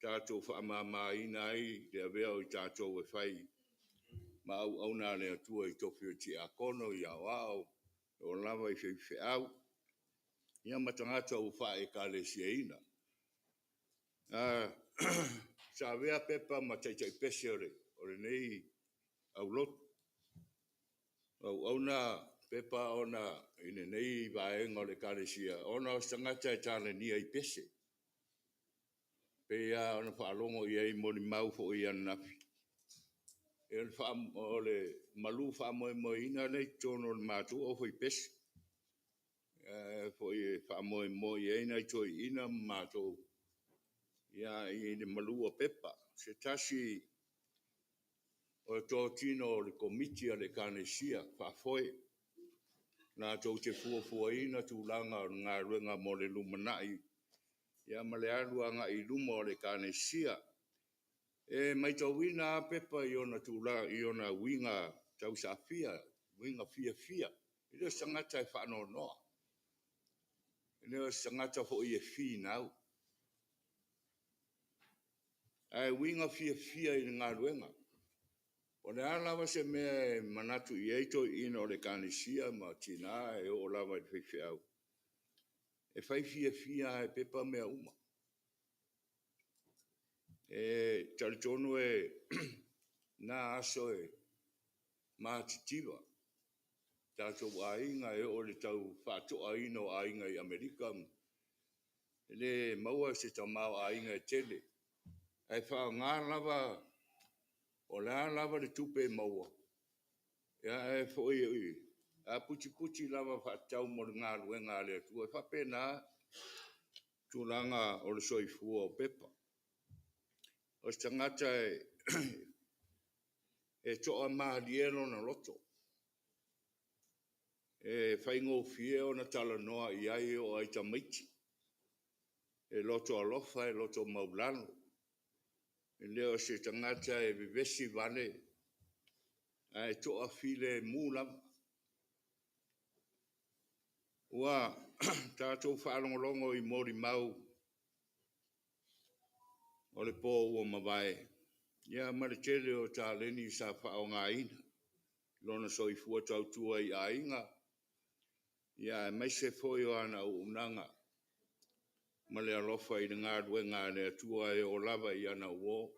tatou faamamaina ai le avea o i tatou e fai ma auauna a le Atua i tofi o Tiakono, i Aoao, e oo lava i faifeau, ia ma tagata ua faa-Ekalesiaina. Sa avea Pepa ma taitaipese o lenei aulotu. O auauna Pepa ona i lenei vaega o le Ekalesia, ona o se tagata e talenia i pese. E pei lava ona faalogo i ai i molimau foi ananafi, o le malu faamoemoeina lea i totonu o le matou aufaipese e faamoemoe i ai nai toeaiina ma matou i le malu o Pepa. O se tasi o totino o le Komiti a le Ekalesia faafoe, latou te fuafuaina tulaga o le galuega mo le lumanai ma le alu agai i luma o le Ekalesia. E matauina lava Pepa i ona tulaga i ona uiga tausaafia, uiga fiafia. E le o se tagata e faanoanoa, e le o se tagata foi e finau, ae uiga fiafia i le galuega. O le a lava se mea e manatu i ai toeaiina o le Ekalesia ma tina e oo lava i faifeau, e fai fiafia lava e Pepa mea uma. E talitonu o na aso e matitiva tatou aiga e oo i le tau faatoaina o aiga i Amerika, e le maua se tamaoaiga e tele, ae faaaoga lava, o le a lava le tupe e maua, ae aputiputi lava faatatau mo le galuega a le Atua. E faapena tulaga o le soifua o Pepa. O se tagata e toamalie lona loto, e faigofie ona talanoa i ai e oo lava i tamaiti. E loto alofa, e loto maualalo. E le o se tagata e vevesi vale, ae toafilemu lava. Ua tatou faalogologo i molimau o le po ua mavae, ia ma le tele o taleni sa faaaogaina i lona soifua tautua i aiga, aemaise foi o ana auaunaga ma le alofa i le galuega a le Atua e oo lava i ana uo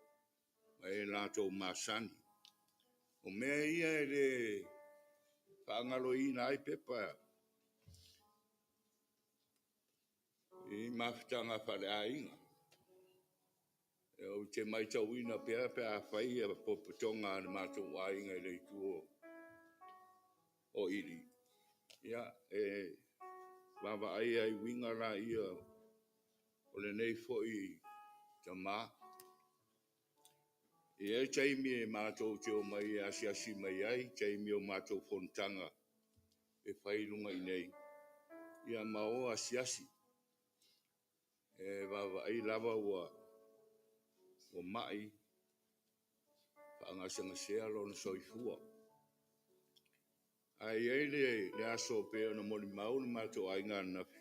ma e latou masani. O mea ia e le faagaloina ai Pepa i mafutaga faaleaiga. Ou te matauina pea pe a fai potopotoga a le matou aiga i le itu o Ili, ia, e vaavaai lava i uiga la ia o lenei foi tama. E i ai taimi e matou te omai e asiasi mai ai i taimi o matou fonotaga e fai i luga i inei, ia ma o asiasi. E vaavaai lava ua mai, Faagasegasea lona soifua. Ae i ai le aso e pei ona molimau le matou aiga ananafi,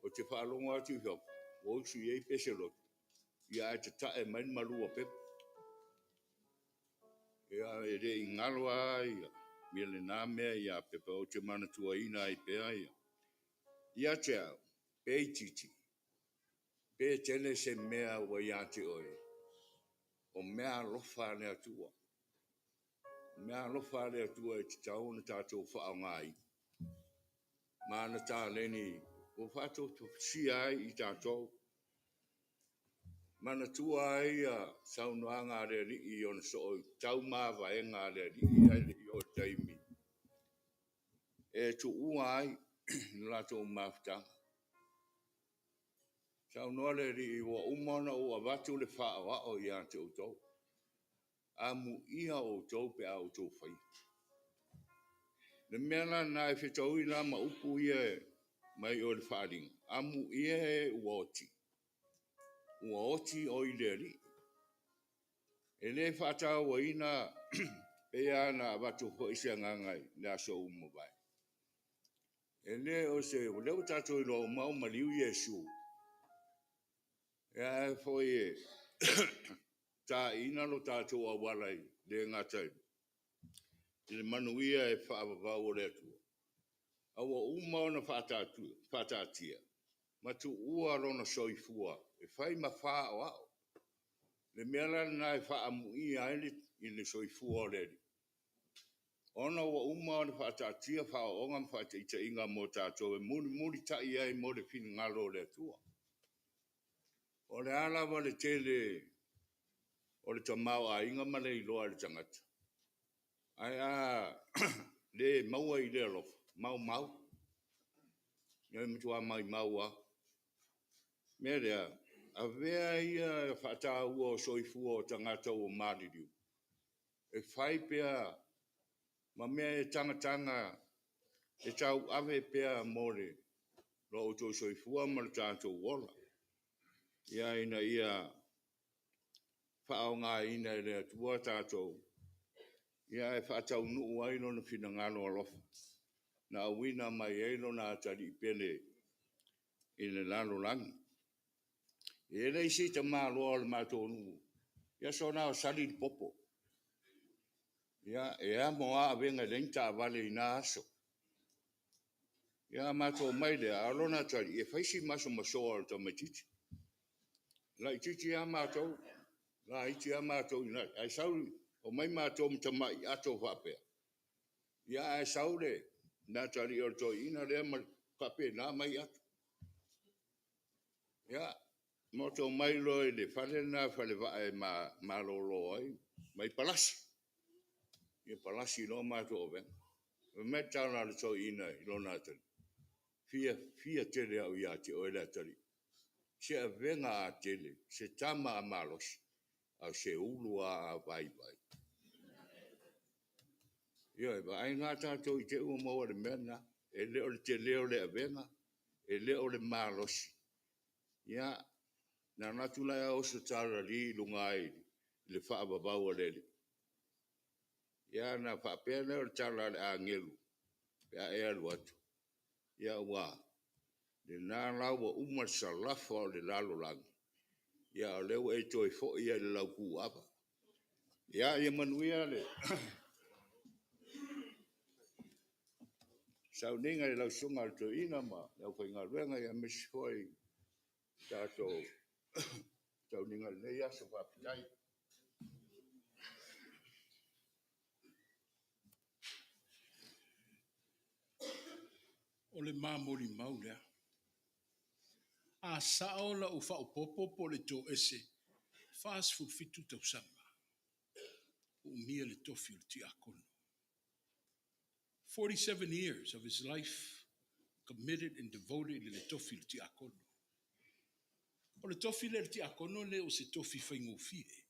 ou te faalogo atu i fafo ua usu i ai pese lotu, ia ae tatae mai le malu a Pepa. Ia, e le i galo lava ia lena mea ia Pepa, ou te manatuaina ai pea ia. Ia te au, pe itiiti, pe tele se mea ua ia te oe, o meaalofa a le Atua. O meaalofa a le Atua e tatau ona tatou faaaogaina ma ana taleni ua faatofutofusia ai i tatou. Manatua ai saunoaga a le Alii i ona soo taumavaega a le Alii ae le i oo i le taimi e tuua ai le latou mafutaga. Saunoa le Alii, ua uma ona ou avatu le faaoao ia te outou. Amuia outou pe a outou faia. O le mea la lena e fetaui la ma upu ia mai o i le Faaaliga, amuia e ua oti, ua oti oi le Alii. E le faatauaina, pei lava ona avatu foi se agaga i le aso ua mavae, e le o se, o lea ua tatou iloa uma ua maliu Iesu, ae foi e taina lo tatou auala e le gata i le manuia e faavavau e le Atua, a ua uma ona faataatia ma tuua lona soifua e fai ma faaoao. O le mea la lena e faaamuia ai le soifua o le Alii, ona ua uma ona faataatia faaoaoga ma faataitaiga mo tatou e mulimulitai ai mo le finagalo o le Atua. O le a lava le tele o le tamaoaiga ma le iloa e le tagata, ae a le maua i le alofa, e maumau. E matua maumau lava. O le mea lea, avea ia faataua o soifua o tagata ua maliliu e fai pea ma mea e tagataga e tauave pea mo lo outou soifua ma lo tatou ola, ina ia faaaogaina e le Atua tatou ae faataunuu ai Lona finagalo alofa na auina mai ai Lona atalii Pele i le lalolagi. E i ai le isi tamaloa o le matou nuu, i aso na o sali le popo. Ia, e amo lava avega e leai ni taavale i na aso. Ia matou omai lea, a o lona atalii, e fai si masomasoa o le tamaitiiti. E laitiiti lava matou, laiti lava matou, ae sau, omai matou ma tamai ato faapea, ia ae sau le atalii o le toeaina lea ma faapena mai ato. Ia, matou omai loa i le fale lena falevaa e malolo ai, fai mai, palasi. Ia palasi loa matou avega. Fai mai le tala a le toeaina i lona atalii, fiafia tele au ia te oe le atalii, se avega a tele, se tama a malosi, a o se ulu lava a vaivai. Ioe, vaai la tatou i te i ua maua i le mea lena. E le o le tele o le avega, e le o le malosi. Ia, na alu atu la oso talalī i luga i le faavavau a le Alii, ia ona faapea lea o le tala a le agelu pe a e alu atu, ia ua, lena la ua uma le salafa o le lalolagi, a o lea ua e toe foi lava i le lautuava. Ia manuia le sauniga i lau Susuga i le Toeaina ma le aufaigaluega, aemaise foi le tatou sauniga i lenei aso. Faafetai. O le ma molimau lea. A sao lau faaopoopo po o le toese, e 47 tausaga o umia le tofi o le tiakono. 47 years of his life committed and devoted i le tofi o le tiakono. O le tofi lea o le tiakono le o se tofi faigofie.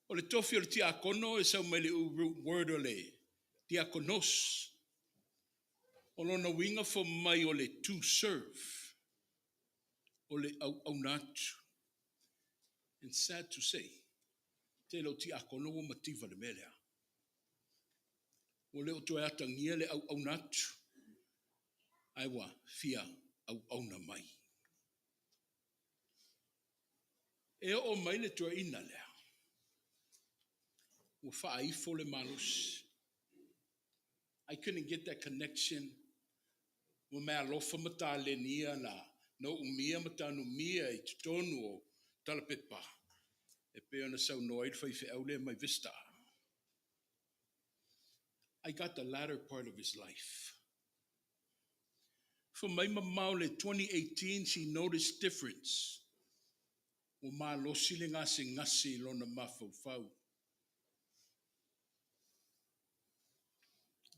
O le tofi o le tiakono e sau mai le root word o le diakonos. O lona uiga fai mai o le to serve, o le auauna atu. And sad to say, tele o tiakono ua mativa le mea lea. Ua le o toe atagia le auauna atu, ae ua fia auauna mai. E oo mai le toeaina lea, ua faaifo le malosi. I couldn't get that connection. Ua meaalofa ma taleni na uumia ma tanumia i totonu o talapepa e pei ona saunoa ai le faifeau lea mai Vista. I got the latter part of his life. Fai mai mamao le 2018, she noticed difference. Ua malosi le gasegase i lona mafaufau.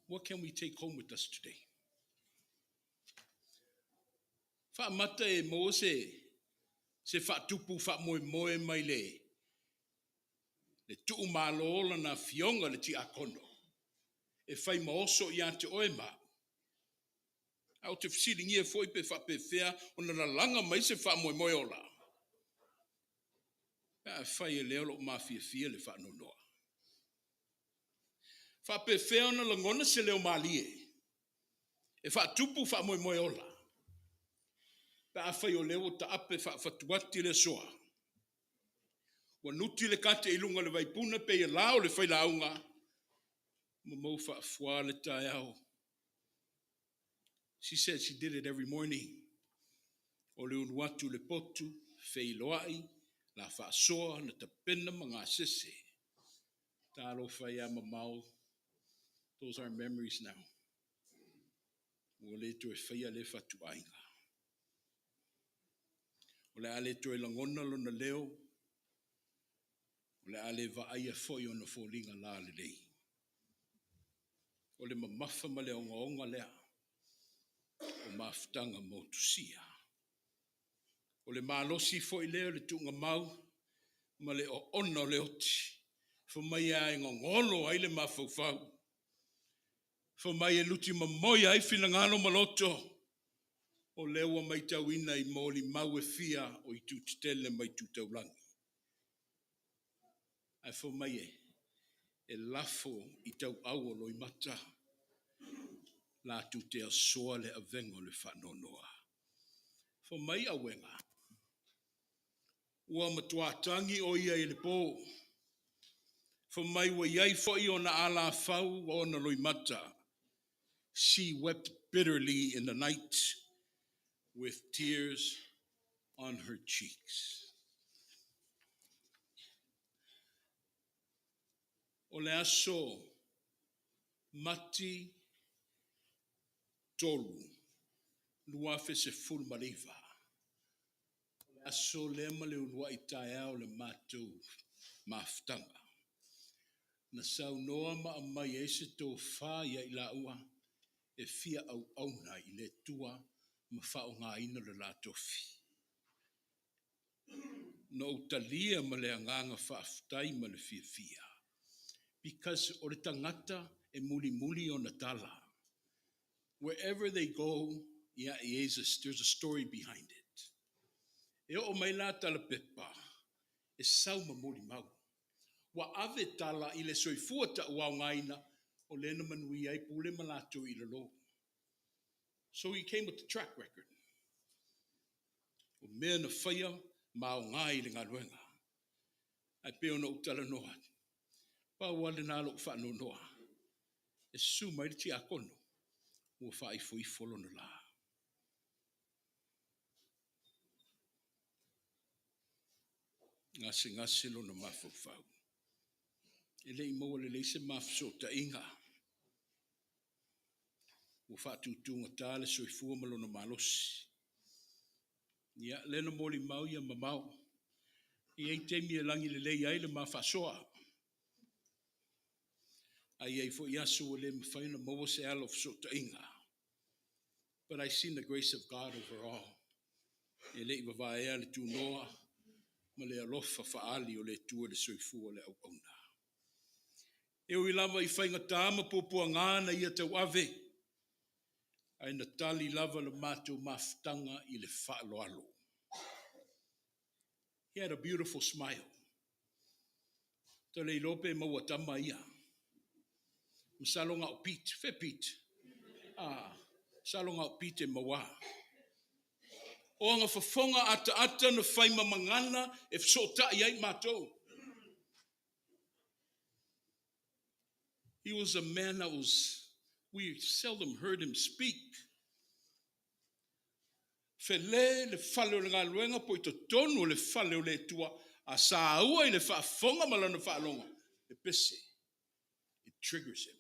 What can we take home with us today? Faamata e maua se faatupu faamoemoe mai le tuumalo lana afioga le tiakono e fai ma oso ia te oe ma au. Ae ou te fesiligia foi pe faapefea ona lalaga mai se faamoemoe ola. Pe afai e lea o loo mafiafia le faanoanoa. Faapefea ona lagona se leo malie e faatupu faamoemoe ola. Pe afai o lea ua taape faafatuati le asoa. Ua nuti le kate i luga o le vaipuna pe ia lao le failauga ma mau faafua le taeao. She said she did it every morning. O le ulu atu le potu, feiloai, la faasoa na tapena ma gasese. Talofa ia mamao. Those are memories now. Ua le toe faia le fatuaiga. O le a le toe lagona lona leo, o le a le vaaia foi ona foliga la lelei. O le mamafa ma le ogaoga lea o mafutaga motusia. O le malosi foi lea o le tuugamau ma le oona o le oti. Fai mai a e gogolo ai le mafaufau. Fai mai e luti mamoe ai finagalo ma loto. O lea ua matauina i molimau e fia o itu tetele ma itu taulagi. Ae fai mai e lafo i tauau o loimata latou te asoa le avega o le faanoanoa. Fai mai auega, ua matua tagi o ia i le po. Fai mai ua iai foi ona alafau o ona loimata. She wept bitterly in the night with tears on her cheeks. O le aso Mati 3, 2019. O le aso lea ma le uluai taeao o le matou mafutaga. Na saunoa ma aumai ai se tofa ia i laua e fia auauna i le Atua ma faaaogaina le la tofi. Na ou talia ma le agaga faafetai ma le fiafia. Because o le tagata e mulimuli ona tala. Wherever they go, yeah, there's a story behind it. E oo mai la talapepa, e sau ma molimau. Ua ave tala i le soifua tauaogaina o lea na manuia ai pule ma latou i lalo. So he came with the track record. O mea na faia ma aoga i le galuega. Ae pei ona ou talanoa, pau lava lena lou faanoanoa. E susu mai le tiakono, ua faaifoifo lona la. Gasegase lona mafaufau. E le i maua lelei se mafesootaiga. Ua faatutugata le soifua ma lona malosi. Ia, lea na molimau ia mamao. E i ai taimi e lagi lelei ai le ma faasoa. Ae i ai foi aso ua le mafai ona maua se ala o fesootaiga. But I seen the grace of God over all. E le i vavaea le tunoa ma le alofa faali o le Atua i le soifua o le auauna. E ui lava i faigata ma puapuaga na ia tauave, ae na tali lava le matou mafutaga i le faaaloalo. He had a beautiful smile. Tau le iloa pe maua tama ia. Masalo na o Pete. Fe Pete. Ah, masalo na o Pete e maua. O aga fofoga ataata na fai ma magana e fesootai ai matou. He was a man that was, we seldom heard him speak. Fele le fale o le galuega po i totonu o le fale o le Atua, a saua i le faafofoga ma lana faalogo, e pese. It triggers him.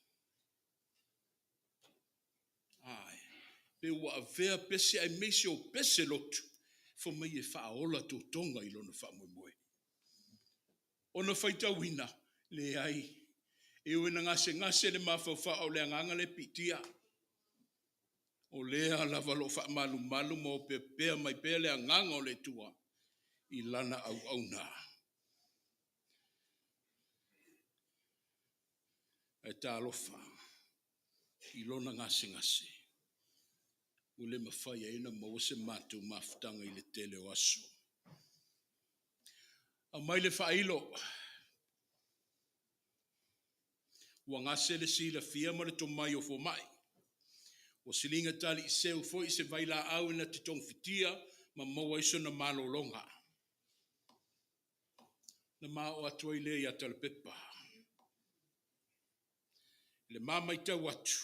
Ai, pe ua avea pese aemaise o pese lotu, fai mai e faaola totoga i lona faamoemoe. Ona faitauina, leai, e ui ina gasegase le mafaufau a o le agaga lea e piitia. O lea lava o lo o faamalumalu ma opeopea mai pea le agaga o le Atua i lana auauna. Ae talofa i lona gasegase, ua le mafai ai ona maua se matou mafutaga i le tele o aso. Aumai le faailo. Ua gase le silafia ma le tomai o fomai. Ua siliga taliiseu foi se vailaau ina te togafitia ma maua ai sona malologa. Na ma oo atu ai lea ia Talepepa. I le ma matau atu,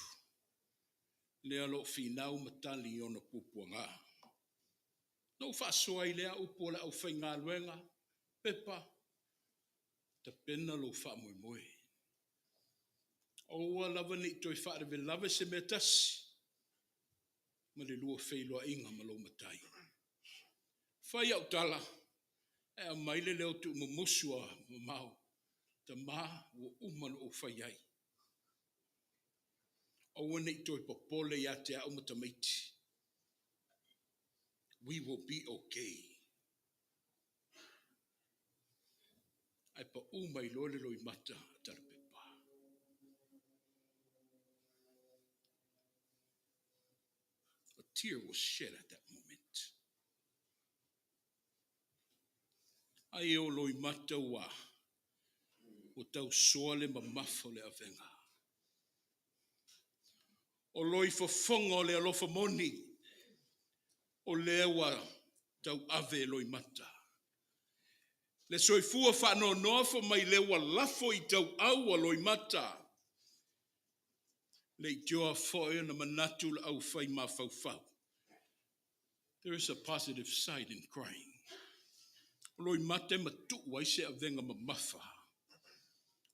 lea o lo o finau ma tali i ona puapuaga. Na ou faasoa ai lea upu o le aufaigaluega, Pepa, tapena lou faamoemoe. Aua lava ne i toe faalavelave se mea tasi ma le lua feiloaiga ma lou Matai. Fai au tala, e aumai le leo tuumumusu a mamao, tama ua uma ona ou fai ai. Aua ne i toe popole ia te au ma tamaiti. We will be okay. Ae pau mai loa le loimata a Talepepa. A tear was shed at that moment. Ai e o loimata ua ua tausoa le mamafa o le avega. O loi fofoga o le alofa moni, o lea ua tauave e loimata. Le soifua faanoanoa fai mai lea ua lafo i tauau a loimata. Le itioa foi ona manatu le aufai mafaufau. There is a positive side in crying. O loimata e matuu ai se avega mamafa.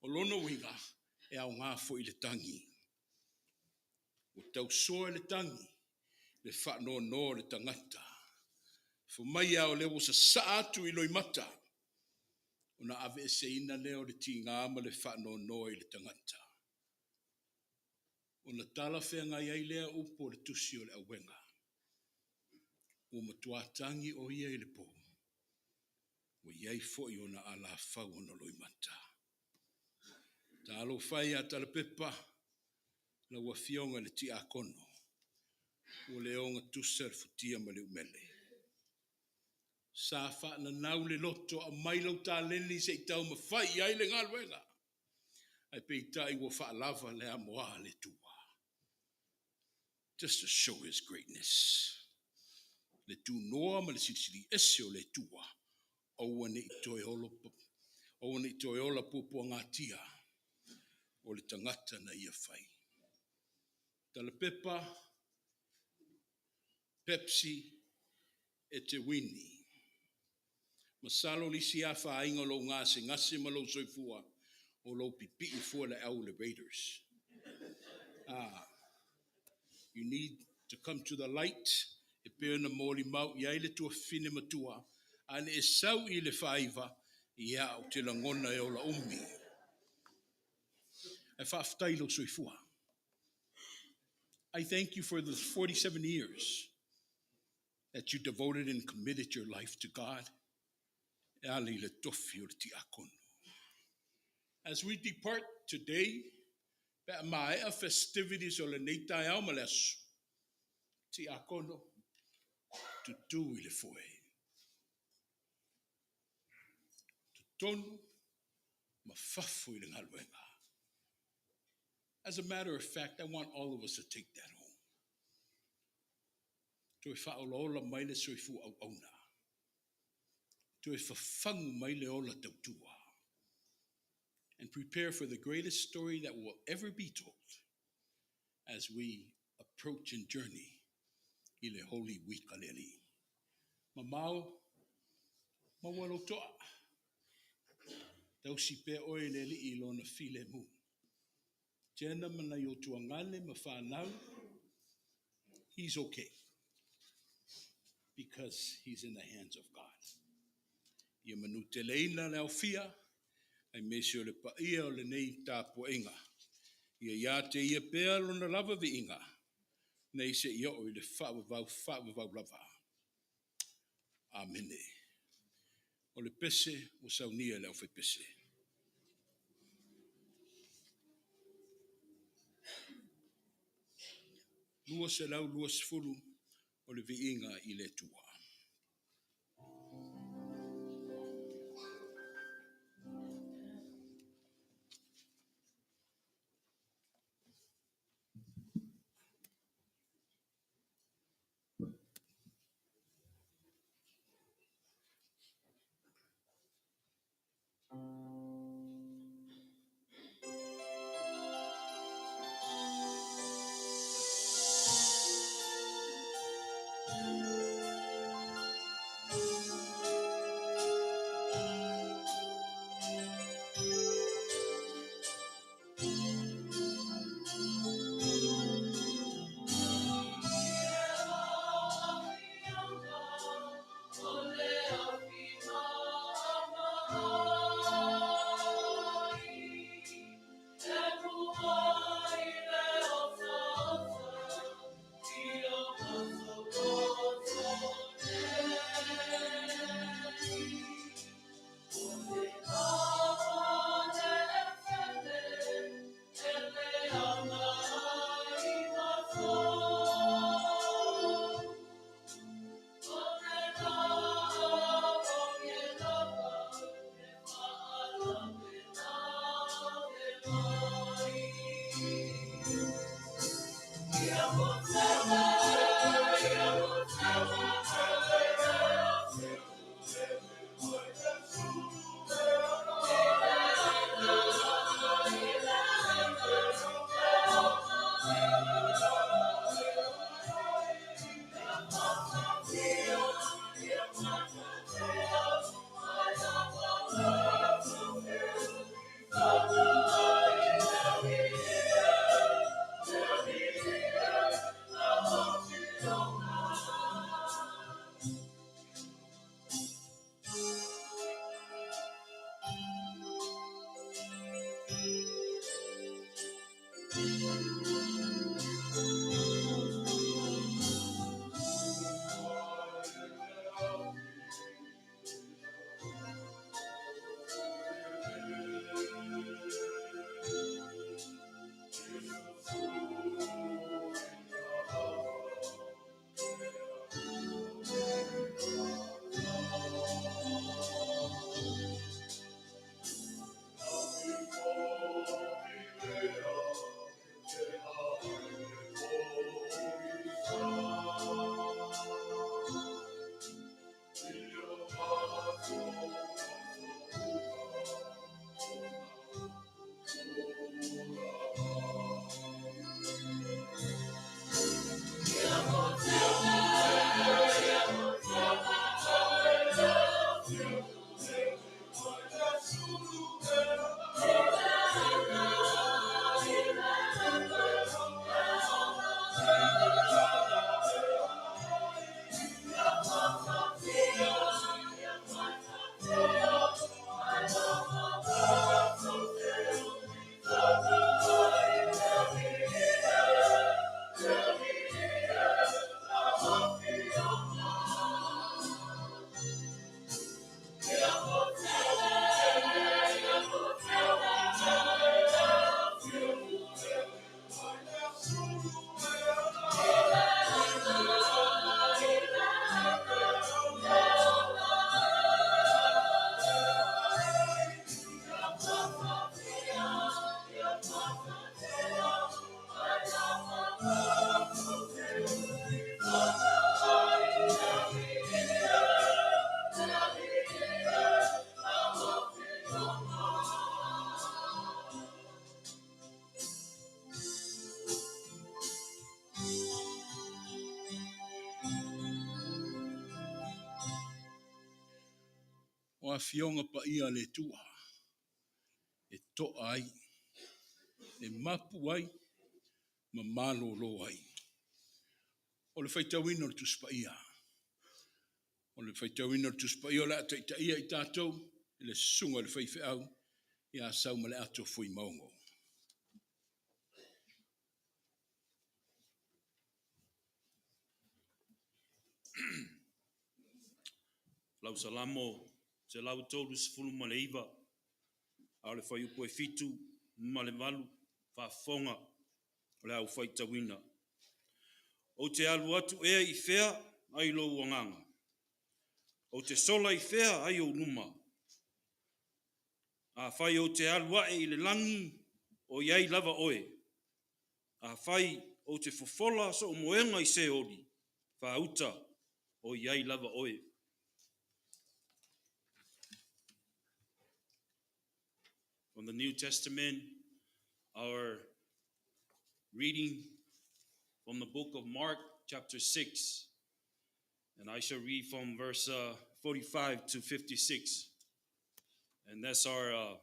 O lona uiga, e aoga foi le tagi. Ua tausoa le tagi, le faanoanoa o le tagata. Fai mai a o lea ua sasaa atu i loimata, ona aveeseina lea o le tiga ma le faanoanoa i le tagata. Ona talafeagai ai lea upu o le tusi o le auega. Ua matua tagi o ia i le po, ua i ai foi ona alafau ona loimata. Talofa e ia Talepepa, lau afioga i le tiakono, ua le ogatusa le futia ma le umele. Sa faananau le loto, aumai lau taleni se i taumafai i ai le galuega. Ae peitai ua faalava le amoa a le Atua. Just to show his greatness. Le tunoa ma le silisili ese o le Atua, aua ne i toe olo, aua ne i toe ola puapuagatia o le tagata na ia fai. Talepepa, Pepsi, e te wini. Masalo le isi afaina o lou gasegase ma lou soifua, o lou pipii fua le au le Raiders. Ah, you need to come to the light, e pei ona molimau i ai le tuafafine matua, a ne e sau i le faaiva, ia ou te lagona e ola umi. Ae faafetai lou soifua. I thank you for the 47 years that you devoted and committed your life to God. E ala i le tofi o le tiakono. As we depart today, pe a maea festivities o lenei taeao ma le aso, tiakono, tutu i le foe. totonu ma fafo i le galuega. As a matter of fact, I want all of us to take that home. Toe faaolaola mai le soifua auauna. Toe fafagu mai le ola tautua. And prepare for the greatest story that will ever be told as we approach and journey i le Holy Week a le Alii. Mamao, maua lou toa. Tausi pea oe e le Alii i lona filemu. Jenna ma nai o tuagale ma whanau, he's okay because he's in the hands of God. Ia manuteleina le aofia, aemaise o le paia o lenei tapuaiga. Ia ia te ia pea lona lava viiga, nei seia oo i le faavavau faavavau lava. Amene. O le pese ua saunia e le aufaipese. 220 o le viiga i le Atua. Afioga Paia a le Atua e toa ai, e mapu ai ma malolo ai. O le faitauina o le Tusi Paia. O le faitauina o le Tusi Paia o le a taitaia i tatou i le susuga i le faifeau ia Saumaleato Fuimaono. Lau Salamo 139, a o le fuaiupu e 7 ma le 8, faafofoga o le au faitauina. Ou te alu atu ea i fea ai lou agaga? Ou te sola i fea ai ou luma? Afai ou te alu ae i le lagi, o i ai lava oe. Afai ou te fofola sou moega i Seoli, faauta, o i ai lava oe. From the New Testament, our reading from the book of Mark, chapter 6. And I shall read from verse 45 to 56. And that's our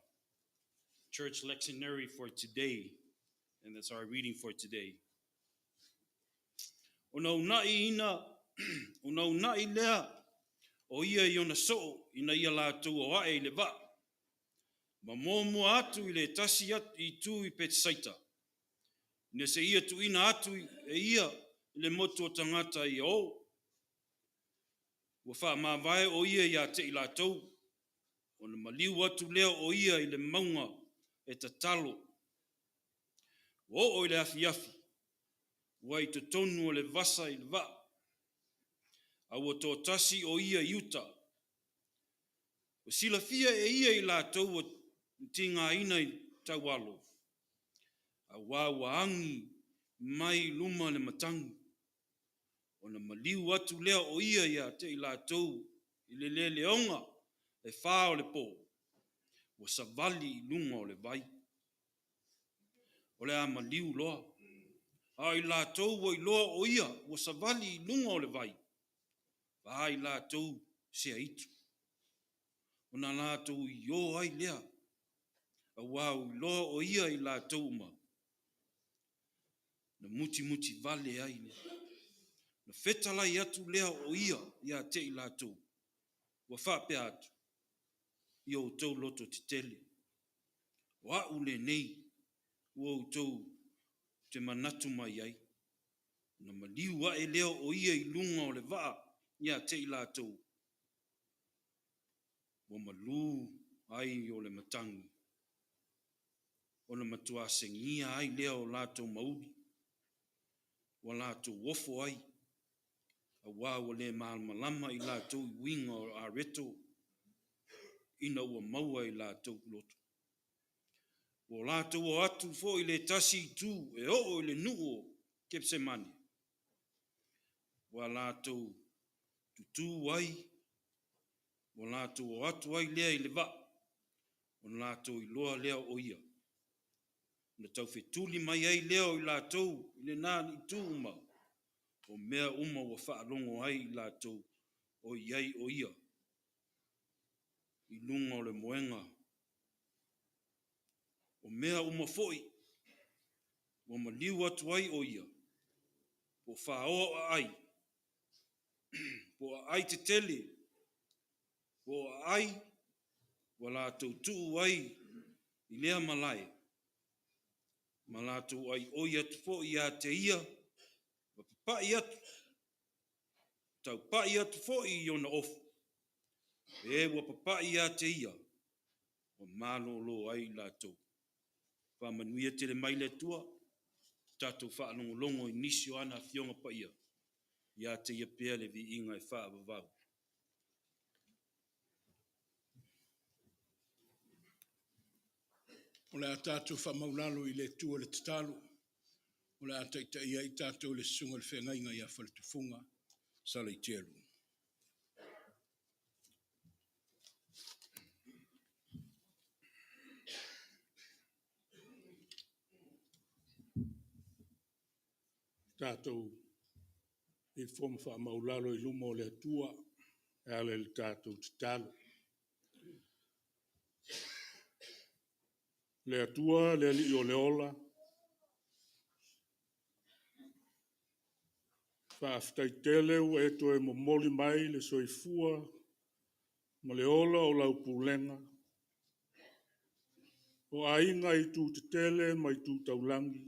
church lectionary for today. And that's our reading for today. Ona uunai ina, ona uunai lea o ia i ona soo ina ia latou o ae i le vaa. Ma muamua atu i le tasi atu, itu i Petesaita. Ina se ia tuuina atu e ia i le motu o tagata ia o. Ua faamavae o ia ia te i latou, ona maliu atu lea o ia i le mauga e tatalo. Ua oo i le afiafi, ua i totonu o le vasa i le vaa, a ua toatasi o ia i uta. Ua silafia e ia i latou ua tigaina i taualo, auā ua agi mai i luma le matagi. Ona maliu atu lea o ia ia te i latou i le leleoga e 4 o le po, ua savali i luga o le vai. O le a maliu loa. A o i latou ua iloa o ia ua savali i luga o le vai, vaai latou se aitu. Ona latou io ai lea, auā ua iloa o ia i latou uma, na mutimuti vale ai lea. Na fetalai atu lea o ia ia te i latou, ua faapea atu, i o outou loto tetele. O au lenei ua outou te manatu mai ai. Na maliu ae lea o ia i luga o le vaa ia te i latou, ua malū ai o le matagi. Ona matua segia ai lea o latou mauli, ua latou ofo ai, auā ua le malamalama i latou i uiga o areto, ina ua maua i latou loto. Ua latou o atu foi i le tasi itu e oo i le nuu o Ketesemane, ua latou tutū ai, ua latou o atu ai lea i le vaa, ona latou iloa lea o ia. Na taufetuli mai ai lea o i latou i lena itu uma, o mea uma ua faalogo ai i latou o i ai o ia i luga o le moega. O mea uma foi ua maliu atu ai o ia, po o faoa o aai, po o aai tetele, po o aai ua latou tuu ai i lea malae, ma latou aioi atu foi ia te ia, ma papai atu, taupai atu foi i ona ofu. E ua papai ia te ia, ua malolo ai i latou. Faamanuia tele mai le Atua, tatou faalogologo i nisi o ana Afioga Paia, ia te ia pea le viiga e faavavau. O le a tatou faamaulalo i le Atua le tatalo, o le a taitaia ai tatou le susuga i le feagaiga ia Faletufuga Saleitelu. Tatou ifo ma faamaualalo i luma o le Atua e ala i le tatou tatalo. Le Atua le Alii o le ola, faafetai tele ua e toe momoli mai le soifua ma le ola o lau pulega o aiga i itu tetele ma itu taulagi,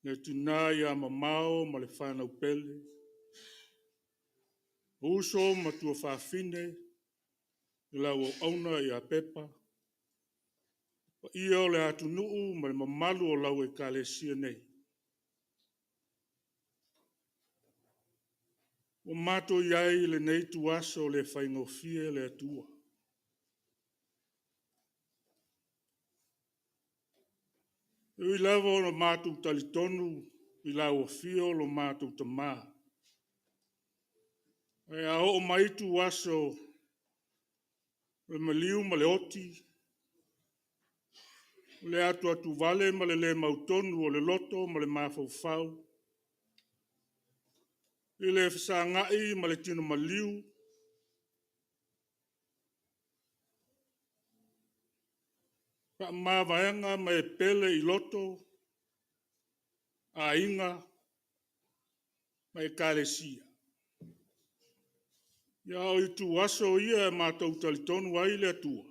le tina ia Mamao ma le fanau pele, o uso ma tuafafine, lau auauna ia Pepa, le paia o le atunuu ma le mamalu o lau Ekalesia nei. Ua matou i ai i lenei ituaso le faigofie le Atua. E ui lava ina matou talitonu i lau afio lo matou Tama, ae a oo mai ituaso o le maliu ma le oti, o le atuatuvale ma le le mautonu o le loto ma le mafaufau, i le fesagai ma le tino maliu, faamavaega ma e pele i loto, aiga ma ekalesia. A o ituaso ia matou te talitonu ai le Atua,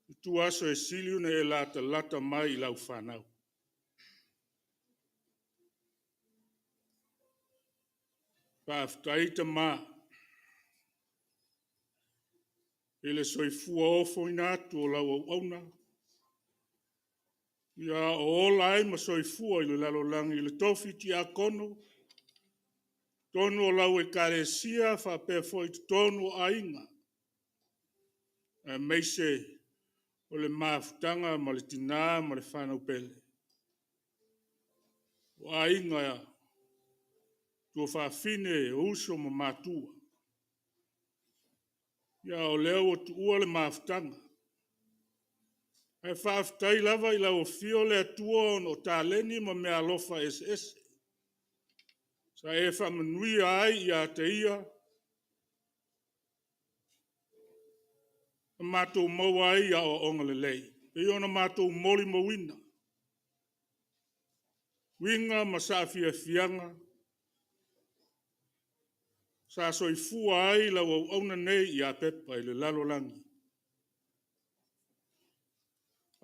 o ituaso e sili ona e latalata mai i lau fanau. Faafetai Tama i le soifua ofoina atu o lau auauna, a o ola ai ma soifua i le lalolagi i le tofi tiakono, totonu o lau Ekalesia faapea foi i totonu o aiga, aemaise o le mafutaga ma le tina ma le fanau pele. O aiga, tuafafine, o uso ma matua. A o lea ua tuua le mafutaga. Ae faafetai lava i lau afio le Atua ona o taleni ma meaalofa eseese sa e faamanuia ai ia te ia, na matou maua ai aoaoga lelei, e pei ona matou molimauina uiga ma saafiafiaga sa soifua ai lau auauna nei ia Pepa i le lalolagi.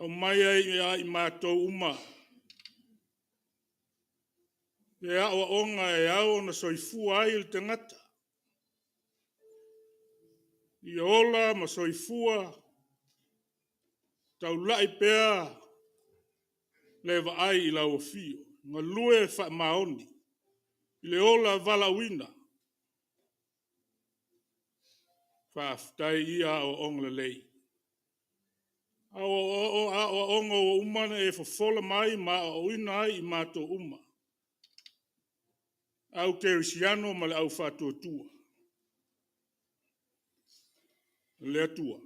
Aumai ai ia i matou uma le aoaoga e ao ona soifua ai le tagata, ia ola ma soifua taulai pea le vaai i lau afio, galue faamaoni i le ola valaauina. Faafetai i ia aoaoga lelei, o aoaoga ua uma ona e fofola mai ma aoaoina ai i matou uma, au kerisiano ma le au faatuatua. Le Atua,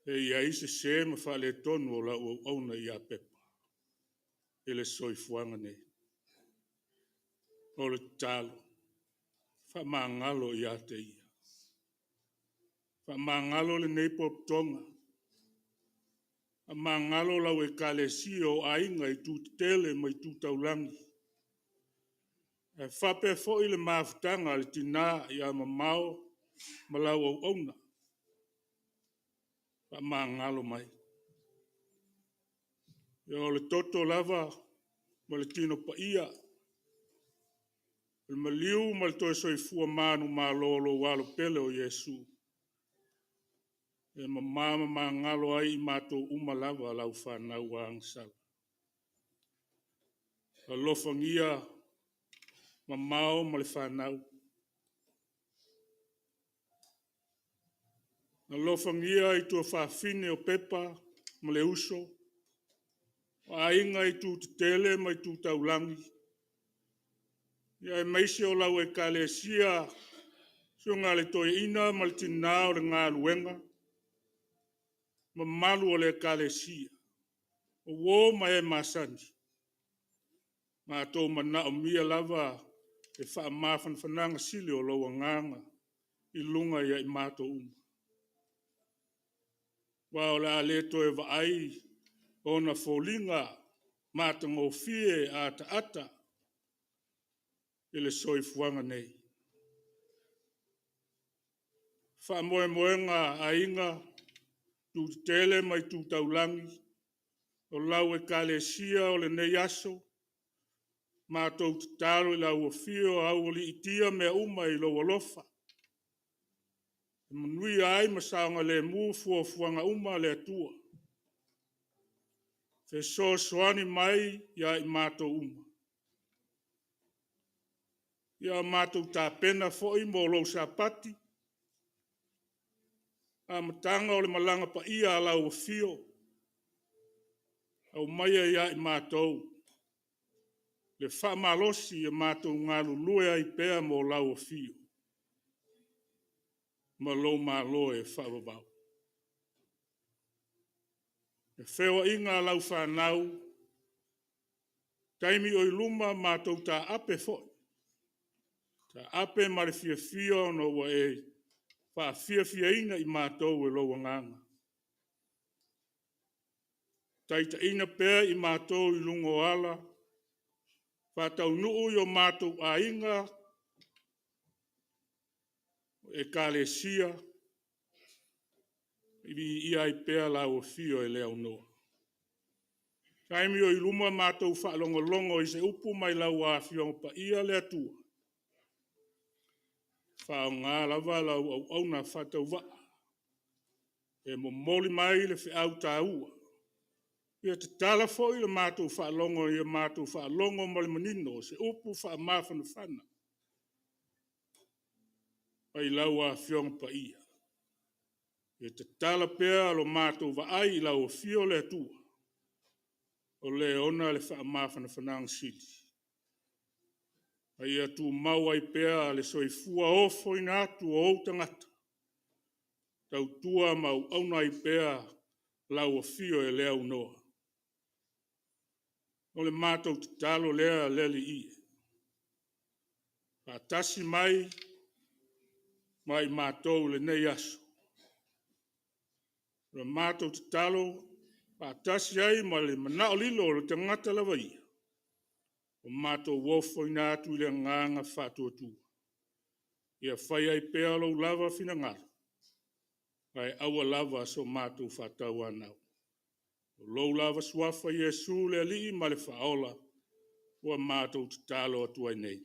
e i ai sese ma faaletonu o lau auauna ia Pepa i le soifuaga nei. O le tatalo, faamagalo ia te ia. Faamagalo lenei potopotoga, faamagalo lau Ekalesia o aiga i itu tetele ma itu taulagi, ae faapea foi le mafutaga a le tina ia Mamao ma lau auauna. Faamagalo mai. Ia, o le toto lava ma le tino paia, o le maliu ma le toe soifua manumalo o lou Alo pele o Iesu, e mama ma magalo ai i matou uma lava lau fanau ua agasala. Alofagia mamao ma le fanau. Alofagia i tuafafine o Pepa ma le uso, o aiga i itu tetele ma itu taulagi, aemaise o lau Ekalesia, Susuga i le Toeaina ma le Tina o le Galuega, mamalu o le Ekalesia, o uo ma e masani, matou manaomia lava le faamafanafanaga sili o lou agaga. i luga ia i matou uma. Aua o le a le toe vaai ona foliga matagofie ataata i le soifuaga nei. Faamoemoega aiga, nuu tetele ma tu taulagi, o lau ekalesia o lenei aso, matou tatalo i lau afio aualiitia mea uma i lou alofa. E manuia ai ma saogalemu fuafuaga uma a le Atua. Fesoasoani mai ia i matou uma. Ia matou tapena foi mo lou Sapati, amataga o le malaga paia a lau afio. Aumaia ia i matou le faamalosi e matou galulue ai pea mo lau afio ma lou Malo e faavavau. Le feoaiga a lau fanau, taimi o i luma, matou taape foi, taape ma le fiafia ona ua e faafiafiaina i matou e lou agaga. Taitaiina pea i matou i luga o ala, faataunuu i o matou aiga, ekalesia, viia ai pea lau afio e le aunoa. Taimi o i luma matou faalogologo i se upu mai lau Afioga Paia le Atua, faaaoga lava lau auauna faatauvaa e momoli mai le feau taua. Ia tatala foi le matou faalogo ina ia matou faalogo ma le manino se upu faamafanafana mai lau Afioga Paia. Ia tatala pea la matou vaai i lau afio le Atua, o Le ona le faamafanafanaga sili. A ia tumau ai pea le soifua ofoina atu o ou tagata, tautua ma auauna ai pea lau afio e le aunoa. O le matou tatalo lea le Alii e, faatasi mai ma i matou i lenei aso. O le matou tatalo faatasi ai ma le manao lilo o le tagata lava ia, ua matou ofoina atu i le agaga faatuatua, ia fai ai pea lou lava finagalo, ae aua lava so matou faatauanau. O lou lava Suafa Iesu le Alii ma le Faaola, ua matou tatalo atu ai nei.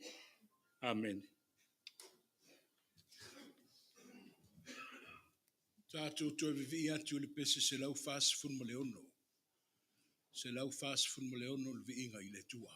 Amene. Tatou toe vivii atu i le pese 146, 146 le viiga i le Atua.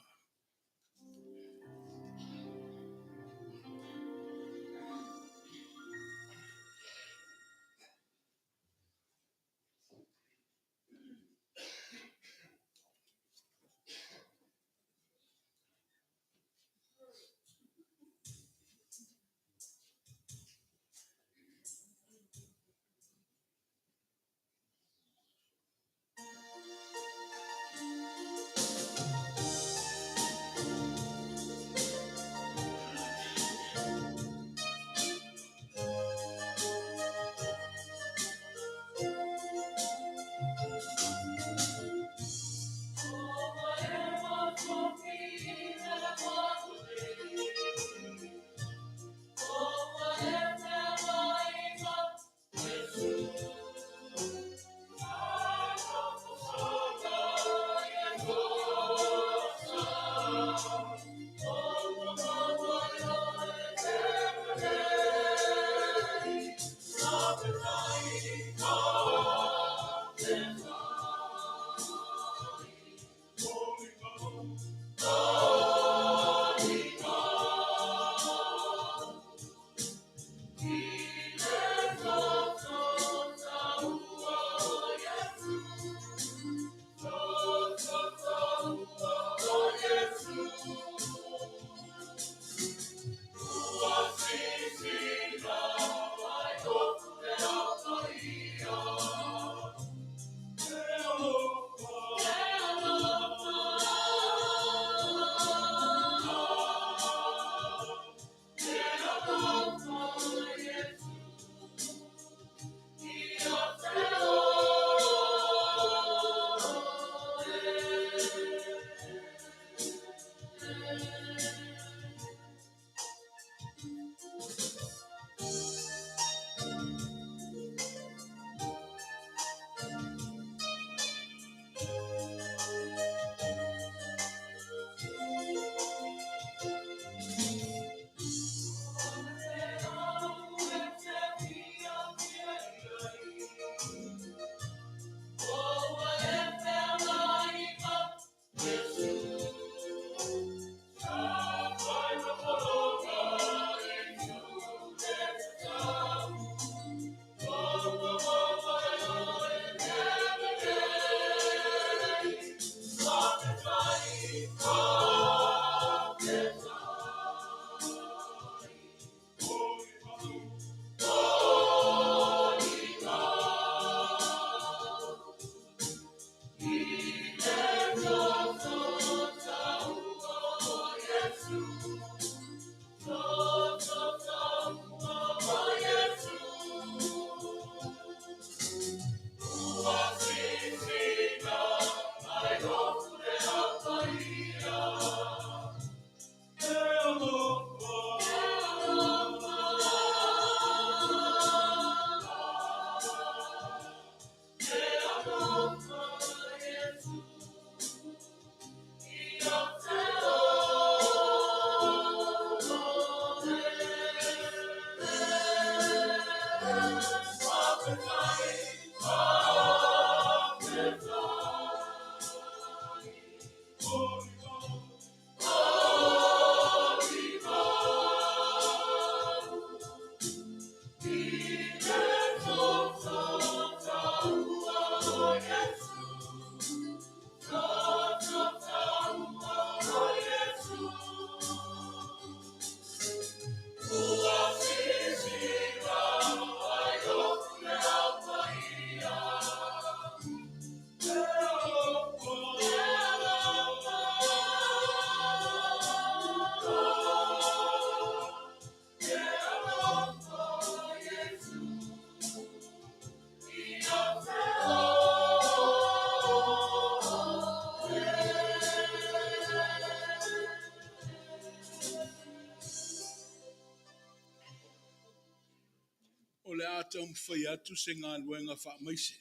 a taumafai atu se galuega faamaise.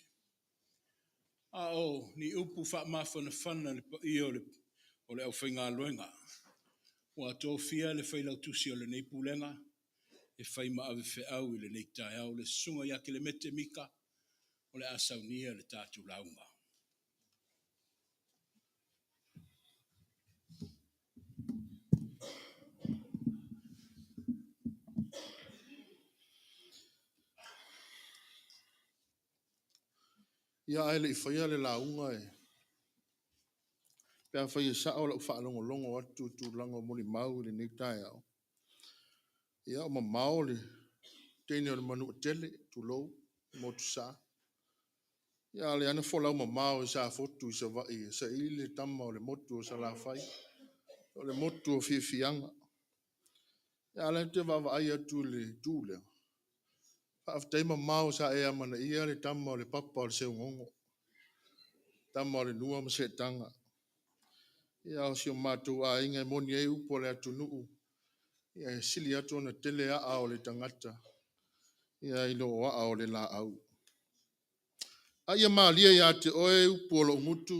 A o ni upu faamafanafana i le paia o le aufaigaluega ua tofia le failautusi o lenei pulega e fai ma ave feau i lenei taeao, le susuga ia Kelemete Mika o le a saunia le tatou lauga. Ia, ae le i faia le lauga, pe afai e sao lau faalogologo atu i tulaga o molimau i lenei taeao, ia, ua mamao le teine o le Manuatele, tulou le motusa, a o lea lava na folau mamao e Safotu i Savaii e saili le tama o le motu o Salafai, o le motu o fiafiaga. A o lea ou te vaavaai atu i le itu lea, faafetai mamao sa e amanaia le tama o le papa o le seugogo, le tama o le nua ma Seetaga. Ia o si o matou aiga e moni ai upu a le atunuu, e sili atu ona tele aa o le tagata i lo aa o le laau. A ia malie ia te oe upu a lou gutu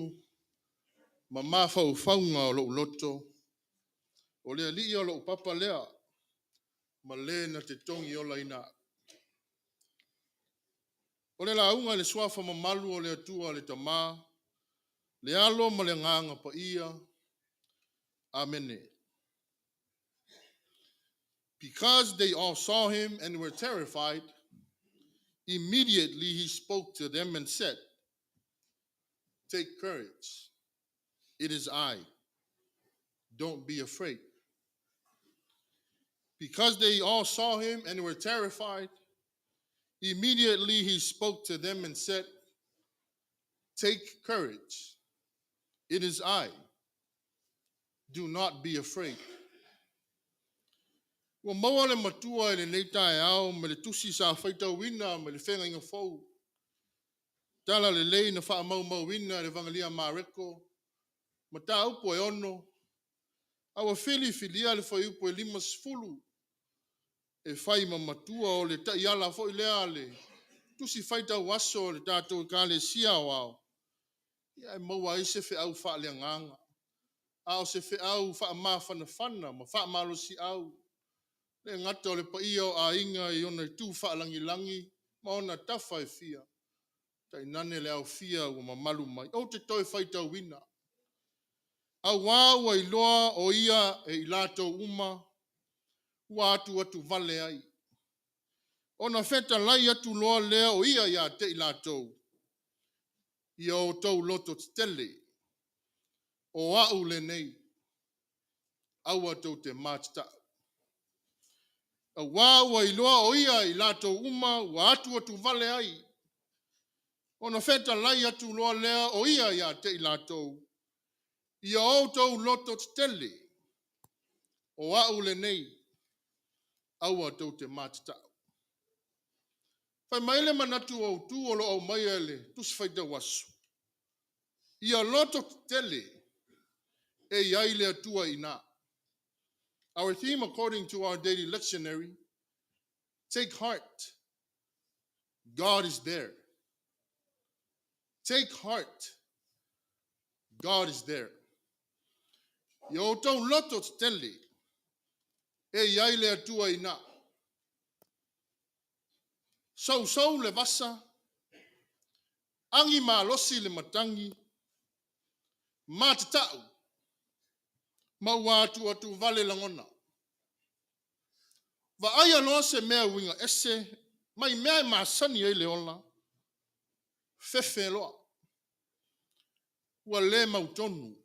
ma mafaufauga o lou loto, o le alii o lou papa lea ma le na te togiolaina au. O le lauga i le suafa mamalu o le Atua le Tama, le Alo ma le Agaga Paia. Amene. Because they all saw him and were terrified, immediately he spoke to them and said, Take courage, it is I. Don't be afraid. Because they all saw him and were terrified, immediately he spoke to them and said, Take courage, it is I. Do not be afraid. Ua maua le matua i lenei taeao ma le tusi sa faitauina ma le feagaiga fou, tala lelei na faamaumauina e le Evagelia a Mareko, mataupu e 6, a ua filifilia le fuaiupu e 50 e fai ma matua o le taiala foi lea a le tusi faitau aso a le tatou Ekalesia Aoao, e maua ai se feau faaleagaga, a o se feau faamafanafana ma faamalosiau, e le gata o le paia o aiga i ona itu faalagilagi ma ona tafa e fia, tainane le aofia ua mamalu mai. Ou te toe faitauina, aua ua iloa o ia e i latou uma ua atuatuvale ai, ona fetalai atu loa lea o ia ia te i latou, “Ia outou lototetele, o au lenei, aua tou te matatau.” Aua ua iloa o ia e i latou uma ua atuatuvale ai, ona fetalai atu loa lea o ia ia te i latou, “Ia outou lototetele, o au lenei, aua tou te matatau.” Fai mai le manatu autu o lo o aumaia e le Tusi Faitau Aso, ia lototetele, e i ai le Atua i ina. Our theme according to our daily lectionary, take heart, God is there. Take heart, God is there. Ia outou loto tetele, e i ai le Atua i ina. Sousou le vasa, agi malosi le matagi, matatau ma ua atuatuvale lagona. Vaaia loa se mea uiga ese mai mea e masani ai le ola, fefe loa, ua le mautonu.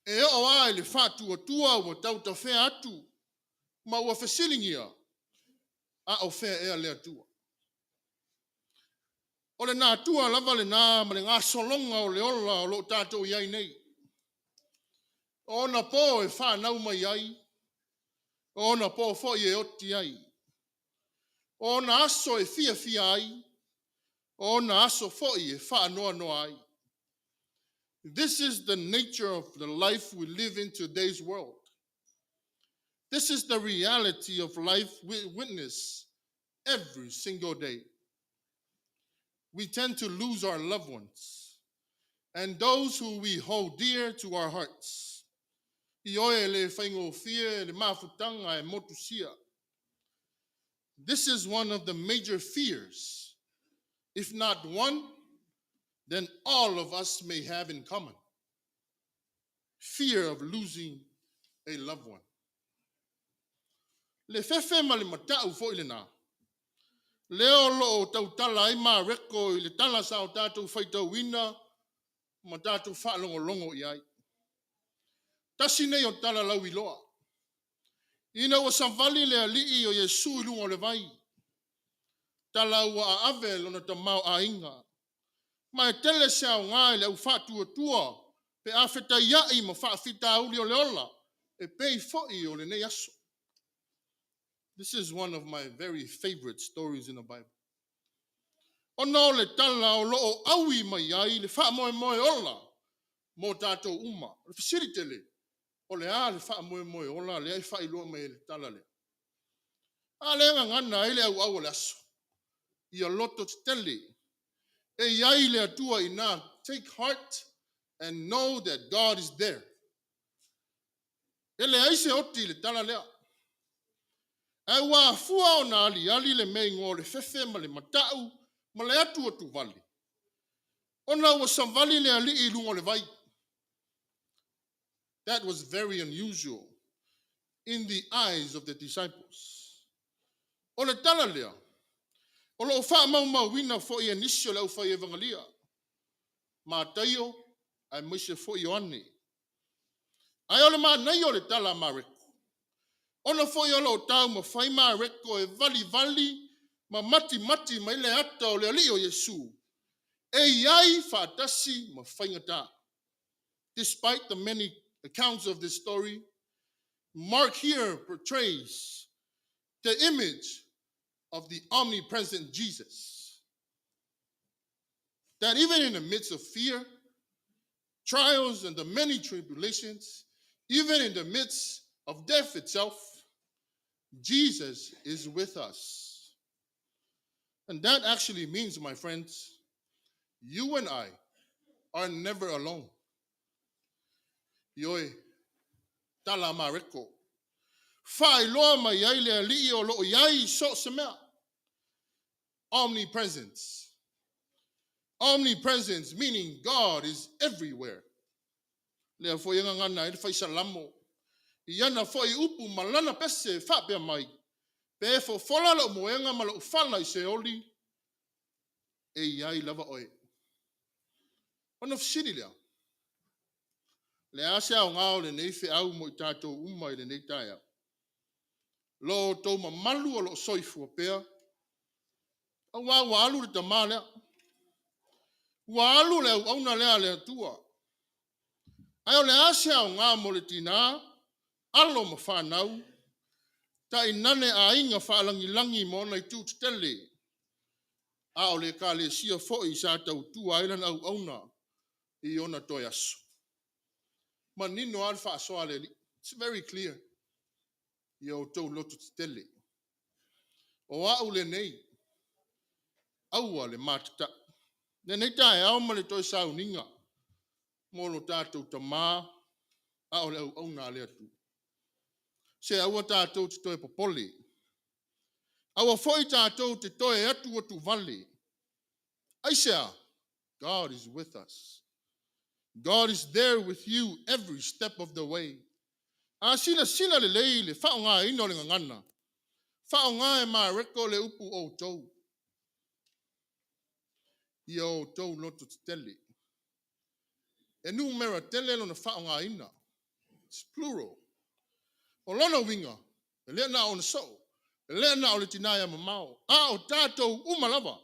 E oo lava i le faatuatua ua tautafea atu ma ua fesiligia, a o fea ea le Atua? O le natura lava lena ma le gasologa o le ola o lo o tatou i ai nei. O ona po e fanau mai ai, o ona po foi e oti ai. O ona aso e fiafia ai, o ona aso foi e faanoanoa ai. This is the nature of the life we live in today's world. This is the reality of life we witness every single day. We tend to lose our loved ones and those who we hold dear to our hearts. Ioe e le faigofie le mafutaga e motusia. This is one of the major fears. If not one, then all of us may have in common. Fear of losing a loved one. Le fefe ma le mata'u fo'i lenā. Lea o lo'o tautala ai Mareko i le tala sa o tatou faitauina ma tatou faalogologo i ai. Tasi nei o tala lauiloa. Ina ua savali le Alii o Iesu i luga o le vai, tala ua aave lona tamaoaiga. Ma e tele se aoga i le au faatuatua pe a fetaiai ma faafitauli o le ola e pei foi o lenei aso. This is one of my very favorite stories in the Bible. Ona o le tala o lo o aui mai ai le faamoemoe ola mo tatou uma. O le fesili tele, o le a le faamoemoe ola lea e faailoa mai e le tala lea? A lea e gagana ai le auau o le aso, ia loto tetele. E i ai le Atua i ina. Take heart and know that God is there. E leai se oti i le tala lea. Ae ua afua ona aliali le mea igoa o le fefe ma le mata'u ma le atuatuvale, ona ua savali le Alii i luga o le vai. That was very unusual in the eyes of the disciples. O le tala lea, o lo o faamaumauina foi e nisi o le aufai-evagalia, Mataio aemaise foi Ioane. Ae o le manaia o le tala a Mareko, ona foi o lo o taumafai Mareko e valivali ma matimati mai le ata o le Alii o Iesu, e i ai faatasi ma faigata. Despite the many accounts of this story, Mark here portrays the image of the omnipresent Jesus. That even in the midst of fear, trials, and the many tribulations, even in the midst of death itself, Jesus is with us. And that actually means, my friends, you and I are never alone. Ioe, tala Mareko. Faailoa mai ai le Alii o loo i ai i so o se mea. Omnipresence. Omnipresence meaning God is everywhere. Lea foi e gagana ai le fai Salamo i ana foi upu ma lana pese e faapea mai, Pe fofola lou moega ma lou fala i Seoli, e i ai lava oe. Ona fesili lea, le a se aoga o lenei feau mo i tatou uma i lenei taeao? Lo outou mamalu o loo soifua pea, auā ua alu le tamā lea. Ua alu le auauna lea a le Atua. Ae o le a se aoga mo le tinā, alo ma fanau, tainane aiga faalagilagi ma ona itu tetele, a o le ekalesia foi sa tautua ai lana auauna i ona toe aso? Manino lava le faasoa a le Alii. It's very clear. Ia outou loto tetele. O au lenei, aua le matata'u. Lenei taeao ma le toe sauniga mo lo tatou tamā a o le auauna a le Atua. Se aua tatou te toe popole. Aua foi tatou te toe atuatuvale. Aisea? God is with us. God is there with you every step of the way. A silasila lelei i le faaaogaina o le gagana, faaaoga e Mareko le upu outou. Ia outou loto tetele. E numera tele lona faaaogaina. It's plural. O lona uiga, e le na o ona soo, e le na o le tinā e mamao, a o tatou uma lava,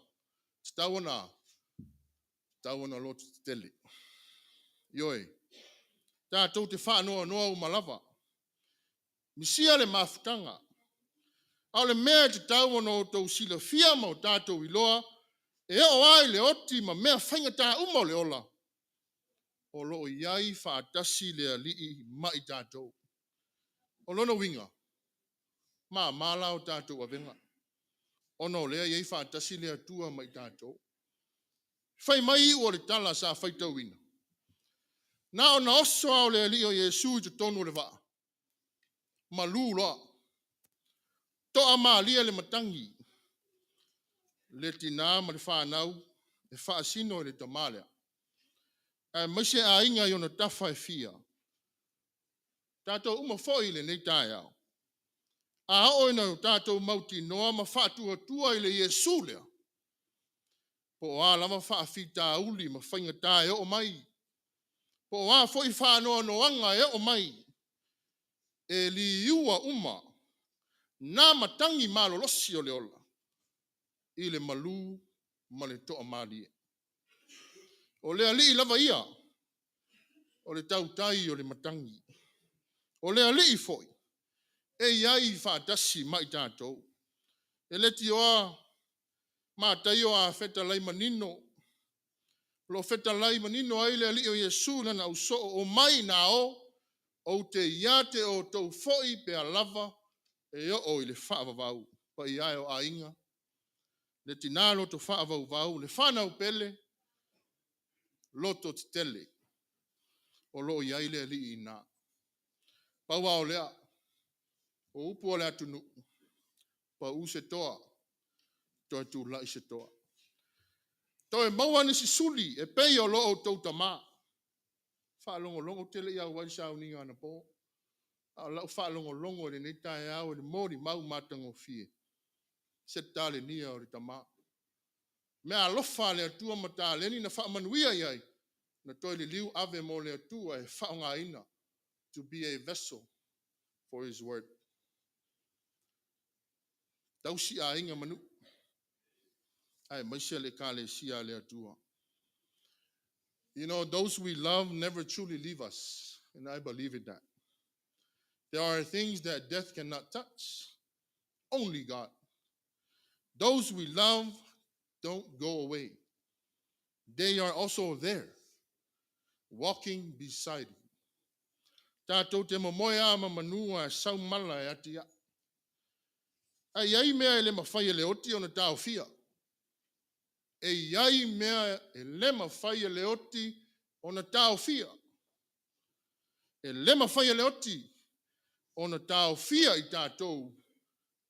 tatau ona loto tetele. Ioe, tatou te faanoanoa uma lava. Misia le mafutaga. A o le mea e tatau ona outou silafia ma o tatou iloa, e oo lava i le oti ma mea faigata uma o le ola, o lo o i ai faatasi le Alii ma i tatou. O lona uiga, mamā la o tatou avega. Ona o lea e i ai faatasi le Atua ma i tatou. Fai mai iu o le tala sa faitauina. Na ona oso lava o le Alii o Iesu i totonu o le vaa, malu loa. Toa malie le matagi, le tinā ma le fanau e faasino i le tamā lea, aemaise aiga i ona tafa e fia. Tatou uma foi i lenei taeao, a oo ina tatou mautinoa ma faatuatua i le Iesu lea, po o a lava faafitauli ma faigata e oo mai, po o a foi faanoanoaga e oo mai, e liua uma na matagi malolosi o le ola i le malu ma le toamalie. O le Alii lava ia, o le tautai o le matagi. O le Alii foi, e i ai faatasi ma i tatou. E leitioa Mataio a fetalai manino, o lo o fetalai manino ai le Alii o Iesu i lana ausoo, omai ina o, ou te ia te outou foi pe a lava e oo i le faavavau. Paia e o aiga, le tina loto faavauvau, le fanau pele, loto tetele, o lo o i ai le Alii i ina. Pau lava o lea, o upu a le atunuu, pau se toa, toe tulai se toa. Toe maua nisi suli e pei o lo outou tama. Faalogologo, ou te le i auai i le sauniga anapo, a o lau faalogologo i lenei taeao i le molimau matagofie, se talenia o le tama. Meaalofa a le Atua ma taleni na faamanuia i ai, na toe liliu ave mo le Atua e faaaogaina, to be a vessel for His word. Tausi aiga ma nuu, aemaise le Ekalesia a le Atua. You know, those we love never truly leave us, and I believe in that. There are things that death cannot touch, only God. Those we love don't go away. They are also there, walking beside you. Tatou te momoe lava ma manu ae sau mala e atiae. Ae i ai mea e le mafai e le oti ona taofia. E i ai mea e le mafai e le oti ona taofia. E le mafai e le oti ona taofia i tatou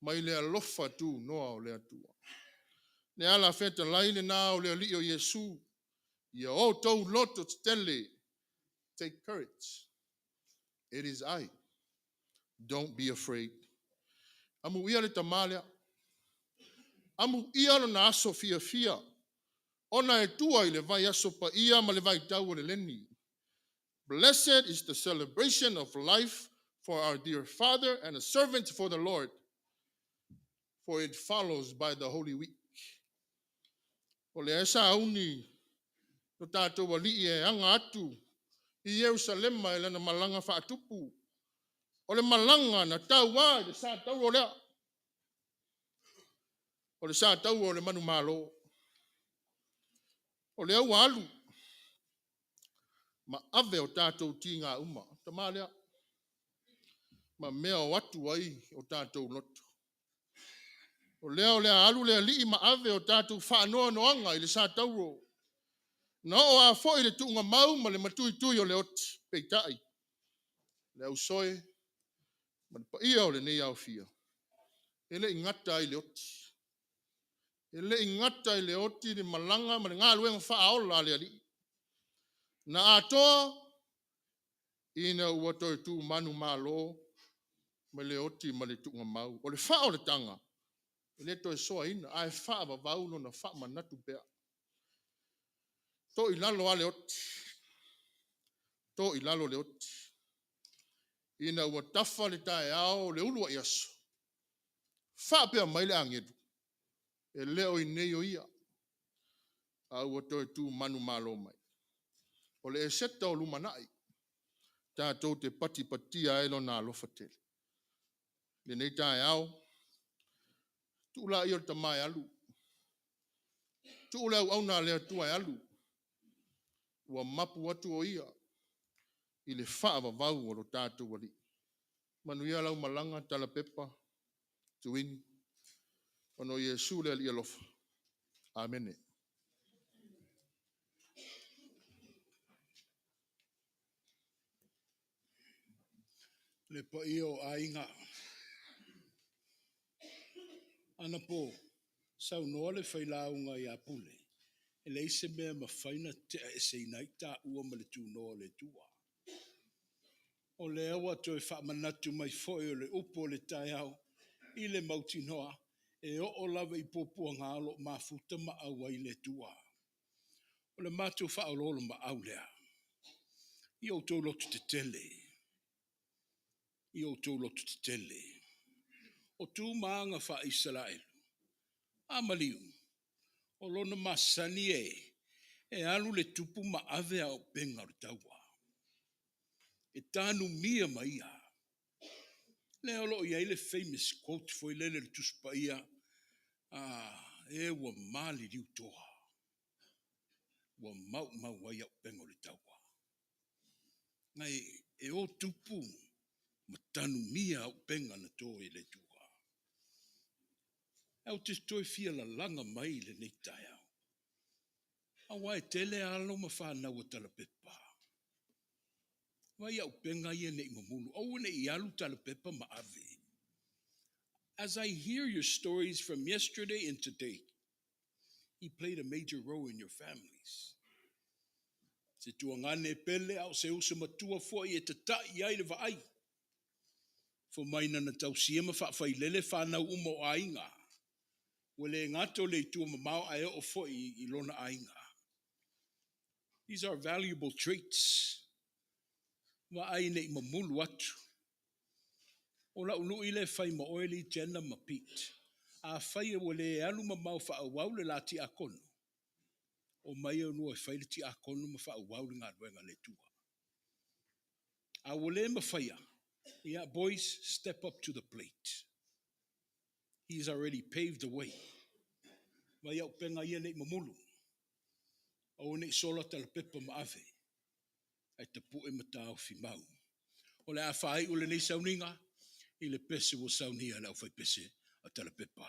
mai le alofa tunoa o le Atua. Le ala fetalai lena o le Alii o Iesu, ia outou loto tetele, take courage. It is I. Don't be afraid. Amuia le tama lea. Amuia lona aso fiafia, ona e tua i le vaiaso paia ma le vaitau o le leni. Blessed is the celebration of life for our dear Father and a servant for the Lord, for it follows by the Holy Week. O lea e sauni lo tatou Alii e aga atu i Ierusalema i lana malaga faatupu. O le malaga na taua i le sa taua lea. O le sa taua o le manumalo. O lea ua alu ma ave o tatou tiga uma. Tama lea, ma mea o atu ai o tatou loto. O lea o le a alu le Alii ma ave o tatou faanoanoaga i le sa tauro. Na oo lava foi i le tuugamau ma le matuitui o le oti, peitai, le ausoe ma le paia o lenei aofia, e le i gata ai i le oti. E le i gata i le oti le malaga ma le galuega faaola a le Alii. Na atoa ina ua toe tu manumalo mai le oti ma le tuugamau. O le faaolataga, e le toe soaina, ae faavavau lona faamanatu pea. Toilalo lava le oti, toilalo le oti, ina ua tafa le taeao o le uluai aso, faapea mai le agelu, e le o i inei o ia, a ua toe tu manumalo mai. O le Eseta o lumanai, tatou te patipatia ai Lona alofa tele. I lenei taeao, tuu laia o le tama e alu, tuu le auauna a le Atua e alu, ua mapu atu o Ia i le faavavau o lo tatou Alii. Manuia lau malaga Talaupepa Tuini. Ona o Iesu le Alii alofa. Amene. Le paia o aiga. Anapo, saunoa le failauga ia Pule, e leai se mea e mafai ona te'a eseina ai taua ma le tunoa o le Atua. O lea ua toe faamanatu mai foi o le upu o le taeao i le mautinoa e oo lava i puapuaga o lo o mafuta ma auai le Atua. O le matou faaoloolomaau lea. Ia outou loto tetele. Ia outou loto tetele. O tu ma aga faa-Isaraelu. A maliu, o lona masani e alu le tupu ma ave a auupega o le taua. E tanumia mai ia. Lea o lo o i ai le famous quote foi lele le Tusi Paia, e ua maliliu toa, ua maumau ai auupega o le taua. Ngai e o tupu ma tanumia auupega na to e le Atua. Ou te toe fia lalaga mai i lenei taeao. Aua e tele alo ma fanau a Talapepa. Vai auupega ia nei mamulu. Aua ne i alu Talapepa ma ave. As I hear your stories from yesterday and today, he played a major role in your families. Se tuagane pele au se uso matua foi e tatai ai le vaai. Fo mai na tausia ma faafailele whanau uma o aiga. Ua le gato le itua mamao ae oo foi i lona aiga. These are valuable traits. Vaai nei mamulu atu. O lau lui le fai ma oe li Jenna ma Pete. A fai e ua le alu mamao faaauau le la tiakono. O mai e lua e fai le tiakono ma faaauau le galuega le Atua. A ua le mafaia, yeah, boys, step up to the plate. He's already paved the way. Vai auupega ia nei mamulu. Aua nei sola Talapepa ma ave. Ai tapu'e ma taofi mau. O le a faai'u lenei sauniga i le pese ua saunia le aufaipese a Talapepa.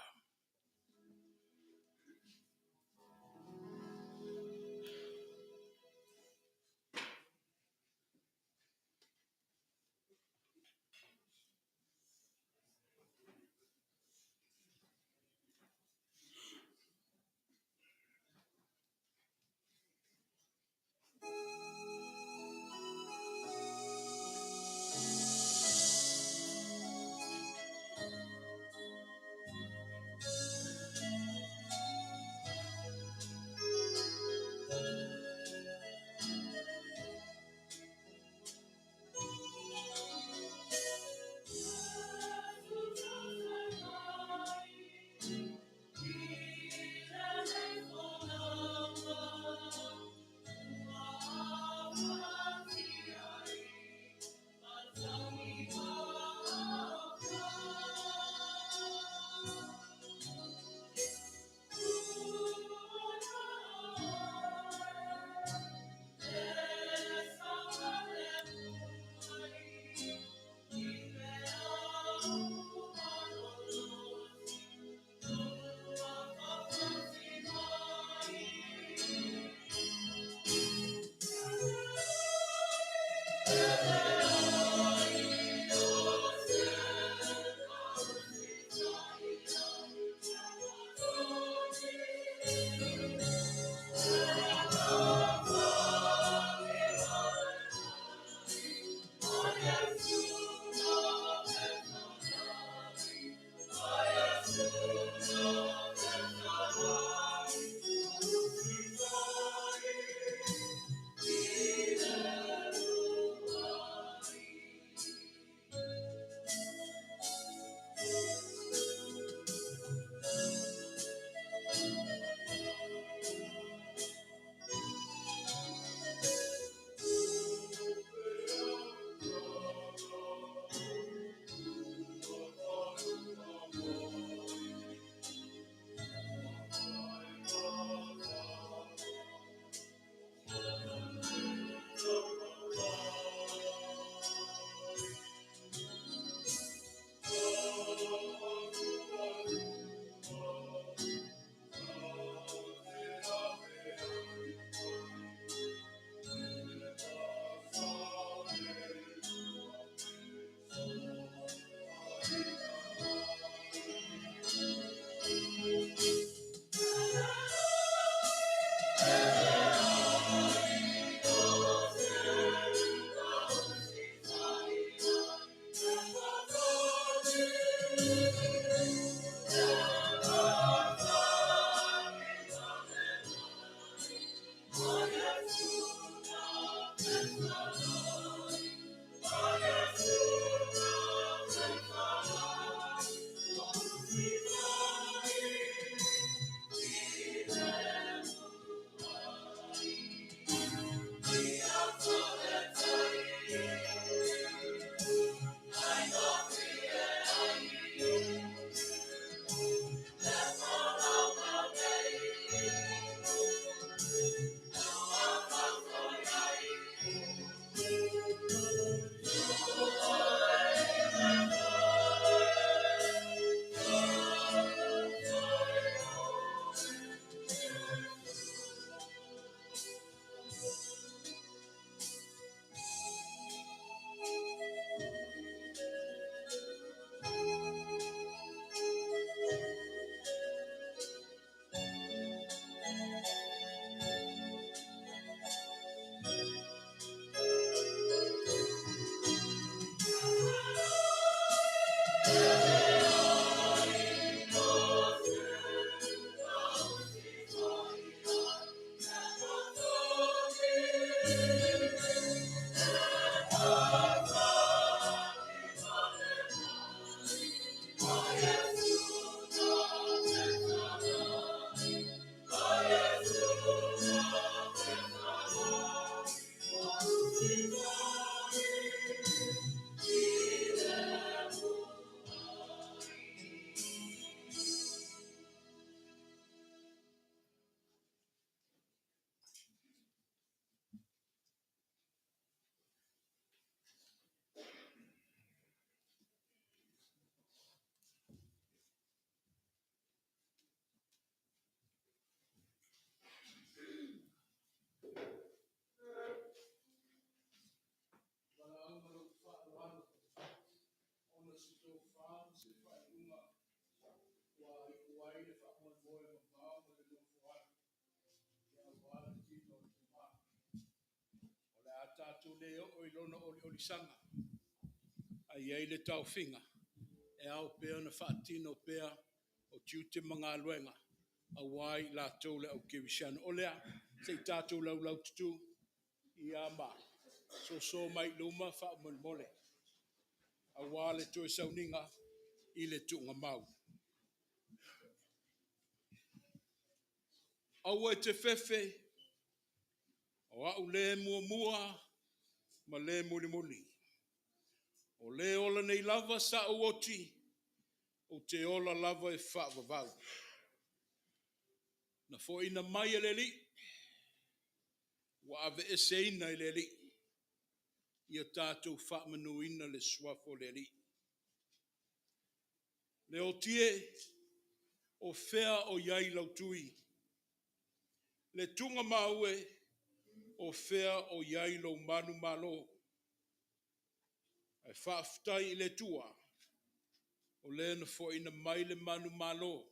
le oo i lona oliolisaga, ae i ai le taofiga e ao pea ona faatino pea o tiute ma galuega aua i latou le au kerisiano. O lea, se i tatou laulaututu ia ma soso mai i luma faamolemole aua le toe sauniga i le tuugamau. Aua e te fefe, o au le muamua ma le mulimuli. O le ola nei lava sa ou oti, ou te ola lava e faavavau. Na foaiina mai e le Alii, ua aveeseina e le Alii, ia tatou faamanuina le suafa o le Alii. Le oti e, o fea o i ai lau tui? Le tuugamau e, o fea o i ai lou manumalo? Ae faafetai i le Atua, o lea na foaiina mai le manumalo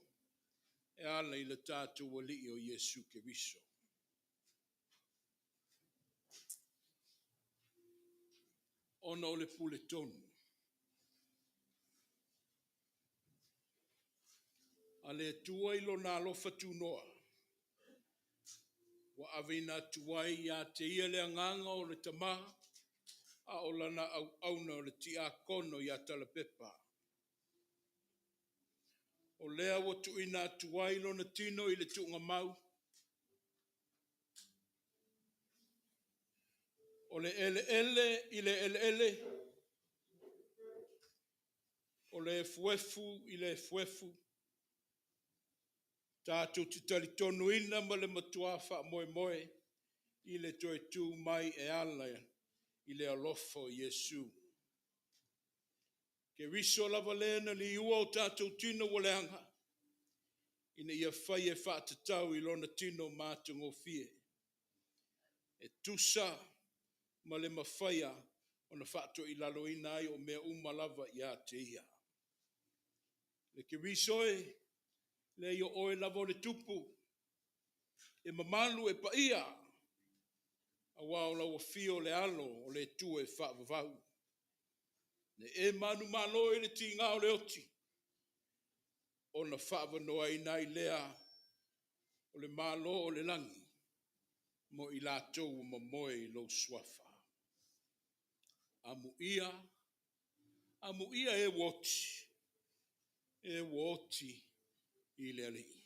e ala i le tatou Alii o Iesu Keriso. Ona o le pule tonu a le Atua i lona alofa tunoa, ua aveina atu ai ia te ia le agaga o le Tamā, a o lana auauna o le tiakono ia Talepepa. O lea ua tuuina atu ai lona tino i le tuugamau, o le eleele i le eleele, o le efuefu i le efuefu, tatou te talitonuina ma le matua faamoemoe i le toe tu mai e ala i le alofa o Iesu. Keriso lava lea na liua o tatou tino ua leaga, ina ia faia e faatatau i lona tino matagofie, e tusa ma le mafaia ona faatoilaloina ai o mea uma lava ia te ia. Le Keriso e, leai o oe lava o le tupu, e mamalu e paia, aua o lau afio o le alo o le Atua e faavavau. Na e manumalo i le tiga o le oti, ona faavanoaina ai lea o le Malo o le lagi mo i latou ua momoe i lou suafa. Amuia, amuia e ua oti, e ua oti i le Alii.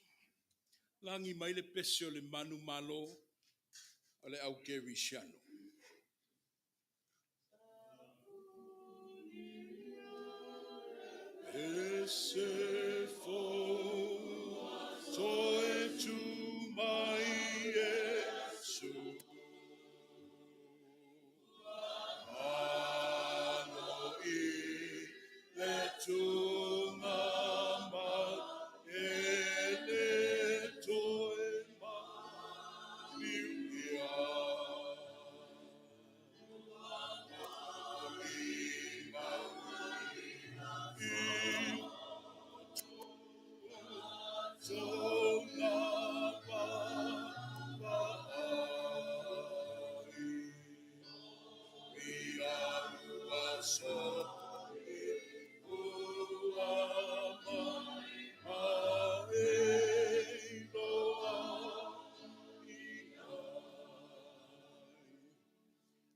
Lagi mai le pese o le manumalo o le au kerisiano. E se fou toe tu mai Iesu. Alo i le tuugamau e le toe maliu ia.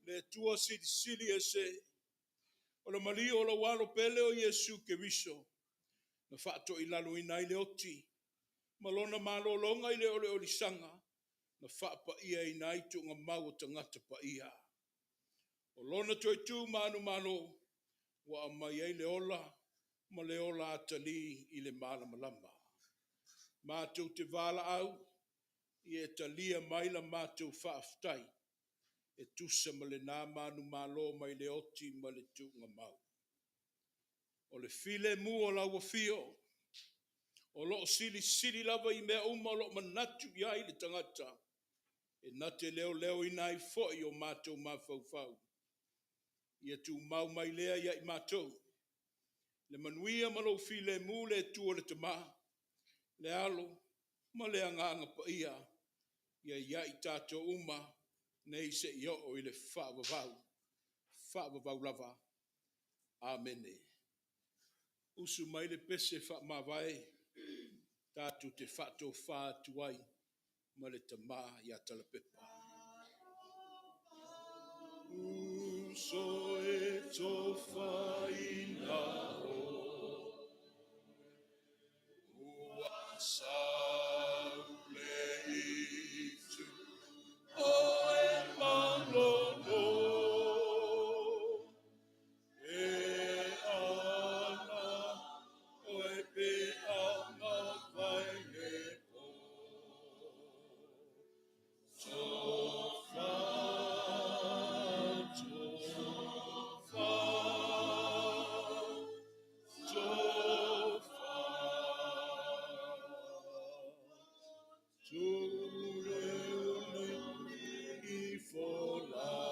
Le Atua silisili ese, o le malie o lou alo pele o Iesu Keriso, na faatoilaloina ai le oti, ma lona malologa i le oliolisaga, na faapaiaina ai tuugamau o tagata paia. O lona toe tu manumalo, ua aumai ai le ola ma le ola atalii i le malamalama. Matou te valaau, ia e talia mai la matou faafetai, e tusa ma lena manumalo mai le oti ma le tuugamau. O le filemu o lau afio, o lo o silisili lava i mea uma o lo o manatu i ai le tagata, e na te leoleoina ai foi o matou mafaufau. Ia tumau mai lea ia i matou, le manuia ma lou filemu le Atua le Tama, le Alo ma le Agaga Paia, ia i ai tatou uma nei seia oo i le faavavau. faavavau lava. Amene. Usu mai le pese faamavae tatou te faatofā atu ai ma le tamā ia Talapepa. Uso e tofaina o ua sau le itu o e malolo e ana oe pe anga vai le po. Tofa, tofa, tofa, Tuleule i folau,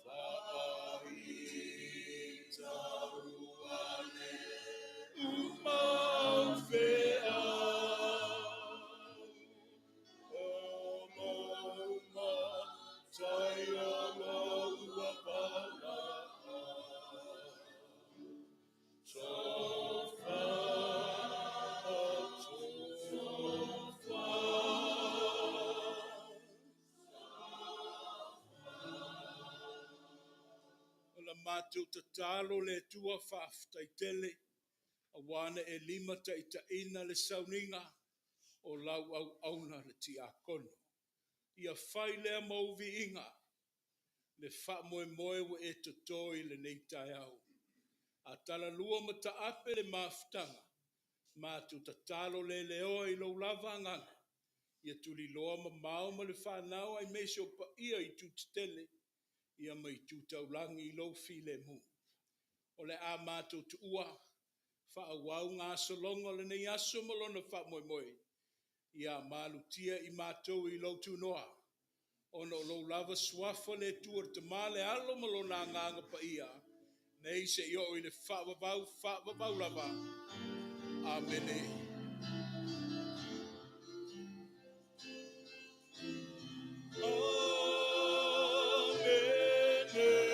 faaita ua le umau feau, o lou matai o lou ua valaau. Tofa, tofa. O la matou tatalo le Atua faafetai tele, auā na e limataitaiina le sauniga o lau auauna le tiakono. Ia fai lea ma ou viiga, le faamoemoe ua e toto i lenei taeao. A talalua ma taape le mafutaga, matou tatalo leleoa i lou lava agaga, ia tuliloa mamao ma le fanau aemaise o paia i itu tetele, ia ma itu taulagi i lou filemu. O le a matou tuua faaauau gasologa o lenei aso ma lona faamoemoe, ia malutia i matou i lou tunoa, ona o lou lava suafa le Atua le Tama le Alo ma lona Agaga Paia, nei seia oo i le faavavau, faavavau lava. Amene. Amene, amene, amene.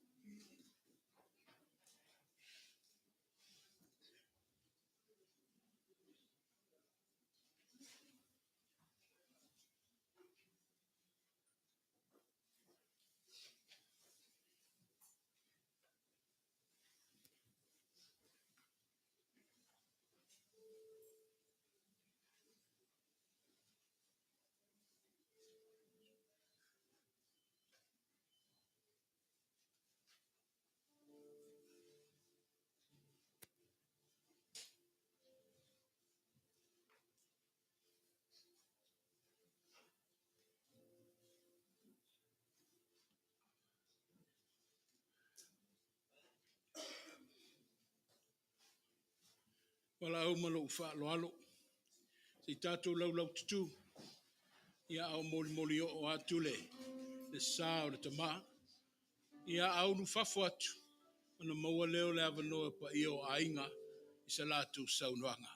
Manuia le malaga. Valaau ma lou faaaloalo, se i tatou laulaututu, ia a o molimoli oo atu le sa o le tamā. Ia a ulufafo atu, ona maua lea o le avanoa paia o aiga i sa latou saunoaga.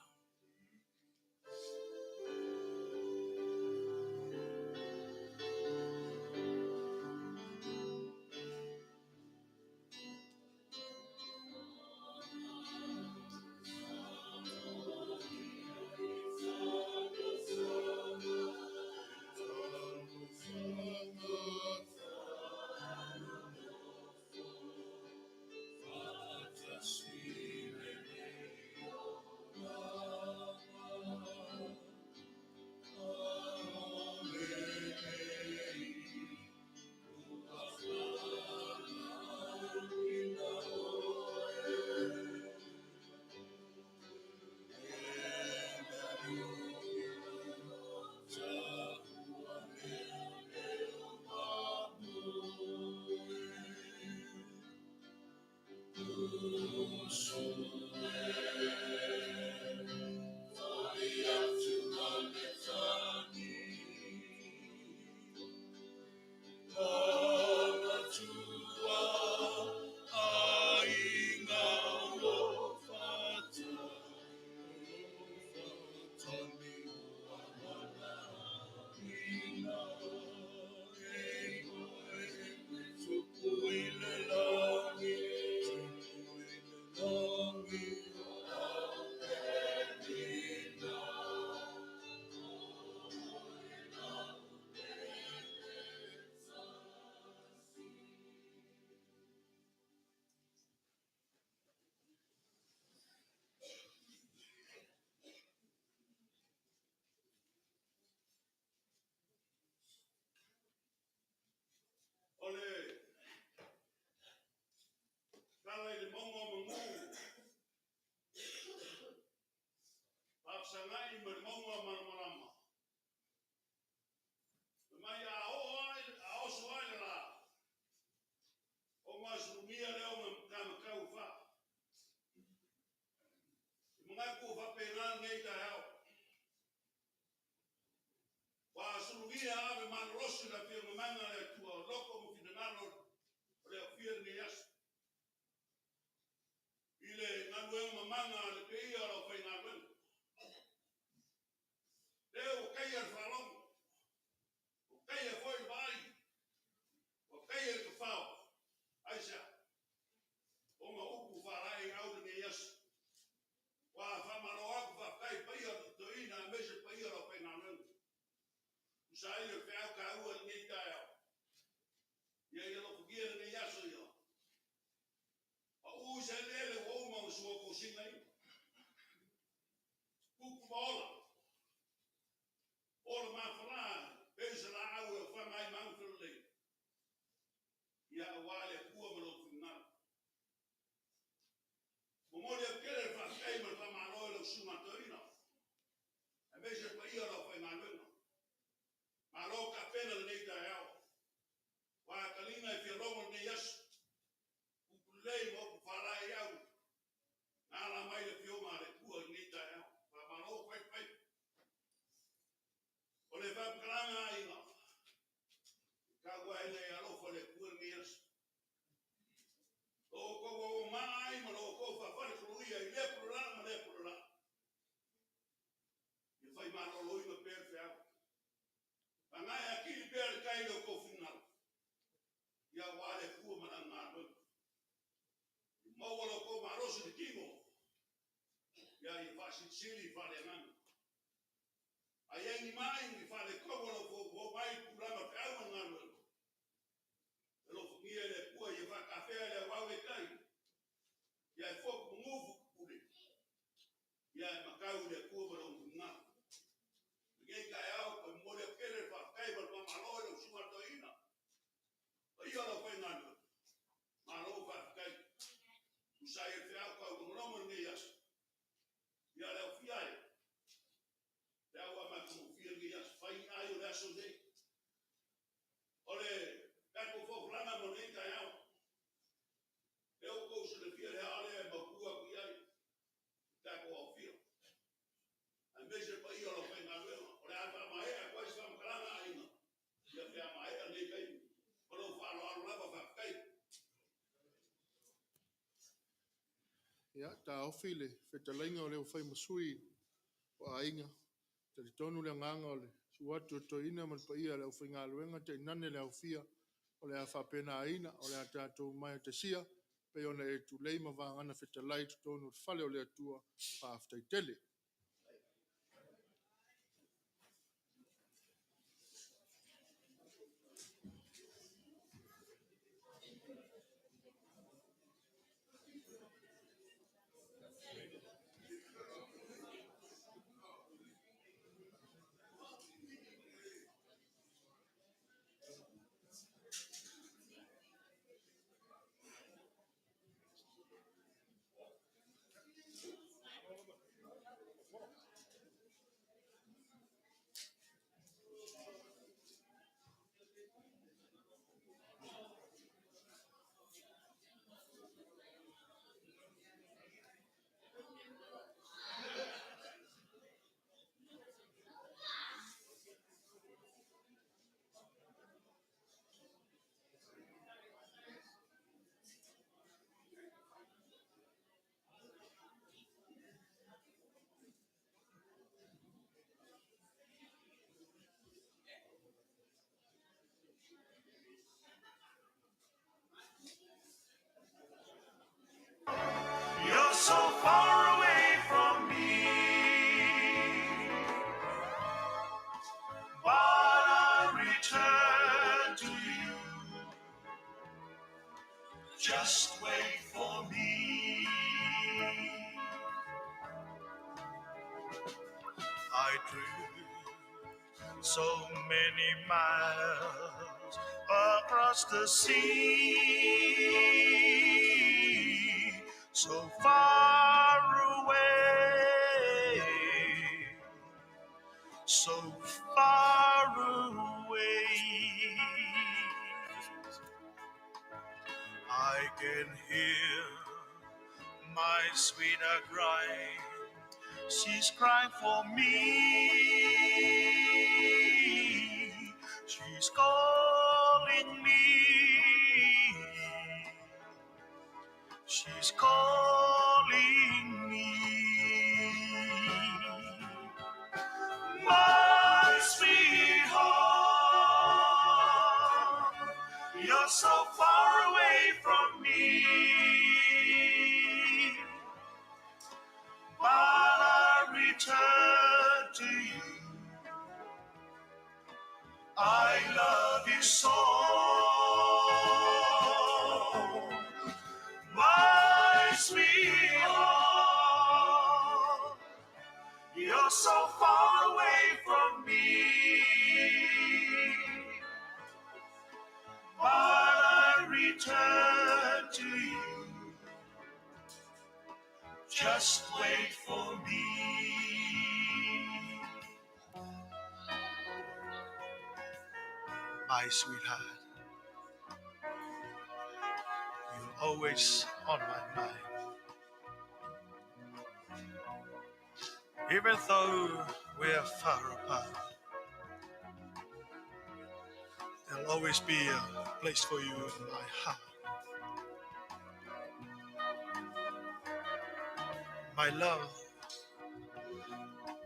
ma le mauga o malamalama. Fai mai a oo ai, a oso ai le la, ona sulugia lea o matau e fa. I manatu o faapena lenei taeao. Ua sulugia ave malolosi le afioga manga le Atua o loko ma finagalo o le aufia lenei aso. I le galuega mamaga a le paia o le aufaigaluega. Lea ua taia le faalogo, ua taia foi le vaai, ua taia le tafao. Aisea? Ona o upu faalaeiau i lenei aso. Ua faamalo atu faafetai i paia o toeaiina aemaise le paia o le aufaigaluega. Tusa ai o le feau taua i lenei taeao. Ia ia alofagia lenei aso ia. Pau se eleele ua uma ona suatosina ia. Tupu ma ola. Ola mafala, pei se laau e ofaga ai ma agufelelei. Ia aua le Atua ma lou finagalo. Momoli atu tele le faafetai ma le faamalo i lau susuga toeaina. Aemaise le paia o le aufaigaluega. Malo tapena lenei taeao. Ua taliga e fia logo lenei aso. Upu lelei ma upu faalaeiau. Na ala mai le afioga a le Atua i lenei taeao. Faamalo faifai. O le faamatalaga aiga. Tau ae le alofa le Atua lenei aso. Lo outou aua ai ma lo outou faafale i lea pulala ma lea pulala. Ia fai maloloina pea le feau. Pagae akili pea le tai i lo outou finagalo. Ia aua le Atua ma lana galuega. I maua lo outou malosi i le tino. Ia ia faasilisili faaleagaga. Ai ai ni mai ni faaletonu o lo outou mai tulaga o feau ma le galuega. E alofagia e le Atua ia faatafea le auau le tai. Ia e fotu manufu pule. Ia e matau i le Atua ma lou finagalo. Lenei taeao toe momoli atu tele le faafetai ma le faamalo i lau susuga toeaina. Paia o le aufaigaluega. Malo faafetai. Tusa ai o le feau taulogologo i lenei aso. Ia le aufia e. Feau a matagofie lenei aso. Fai ai o le aso nei. O le tatou folafolaga mo lenei taeao. E outou silafia le a lea e mautu atu i ai. Tatou aufia. Aemaise le paia o le aufaigaluega. O le a faamaea atu ai se faamatalaga aiga. Ia pe a maea lenei taimi. Ma lou faaaloalo lava faafetai. Ia, taofi le fetalaiga o le aufai ma sui o aiga. Talitonu le agaga o le susu atu o toeaina ma le paia o le aufaigaluega, tainane le aufia o le a faapena o le a tatou mai tasia, pei ona e tulei ma vagana fetalai totonu o le fale o le Atua, faafetai tele. You're so far away from me, but I'll return to you. Just wait for me. I drove so many miles across the sea, so far away. so far away. I can hear my sweetheart crying. She's crying for me. She's calling me. She's calling me. My sweetheart, you're so far away from me. But I return to you. I love you so. My sweetheart, you're so far away from me. But I return to you. Just wait for me. My sweetheart, you're always on my mind. Even though we're far apart, there'll always be a place for you in my heart. My love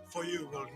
for you will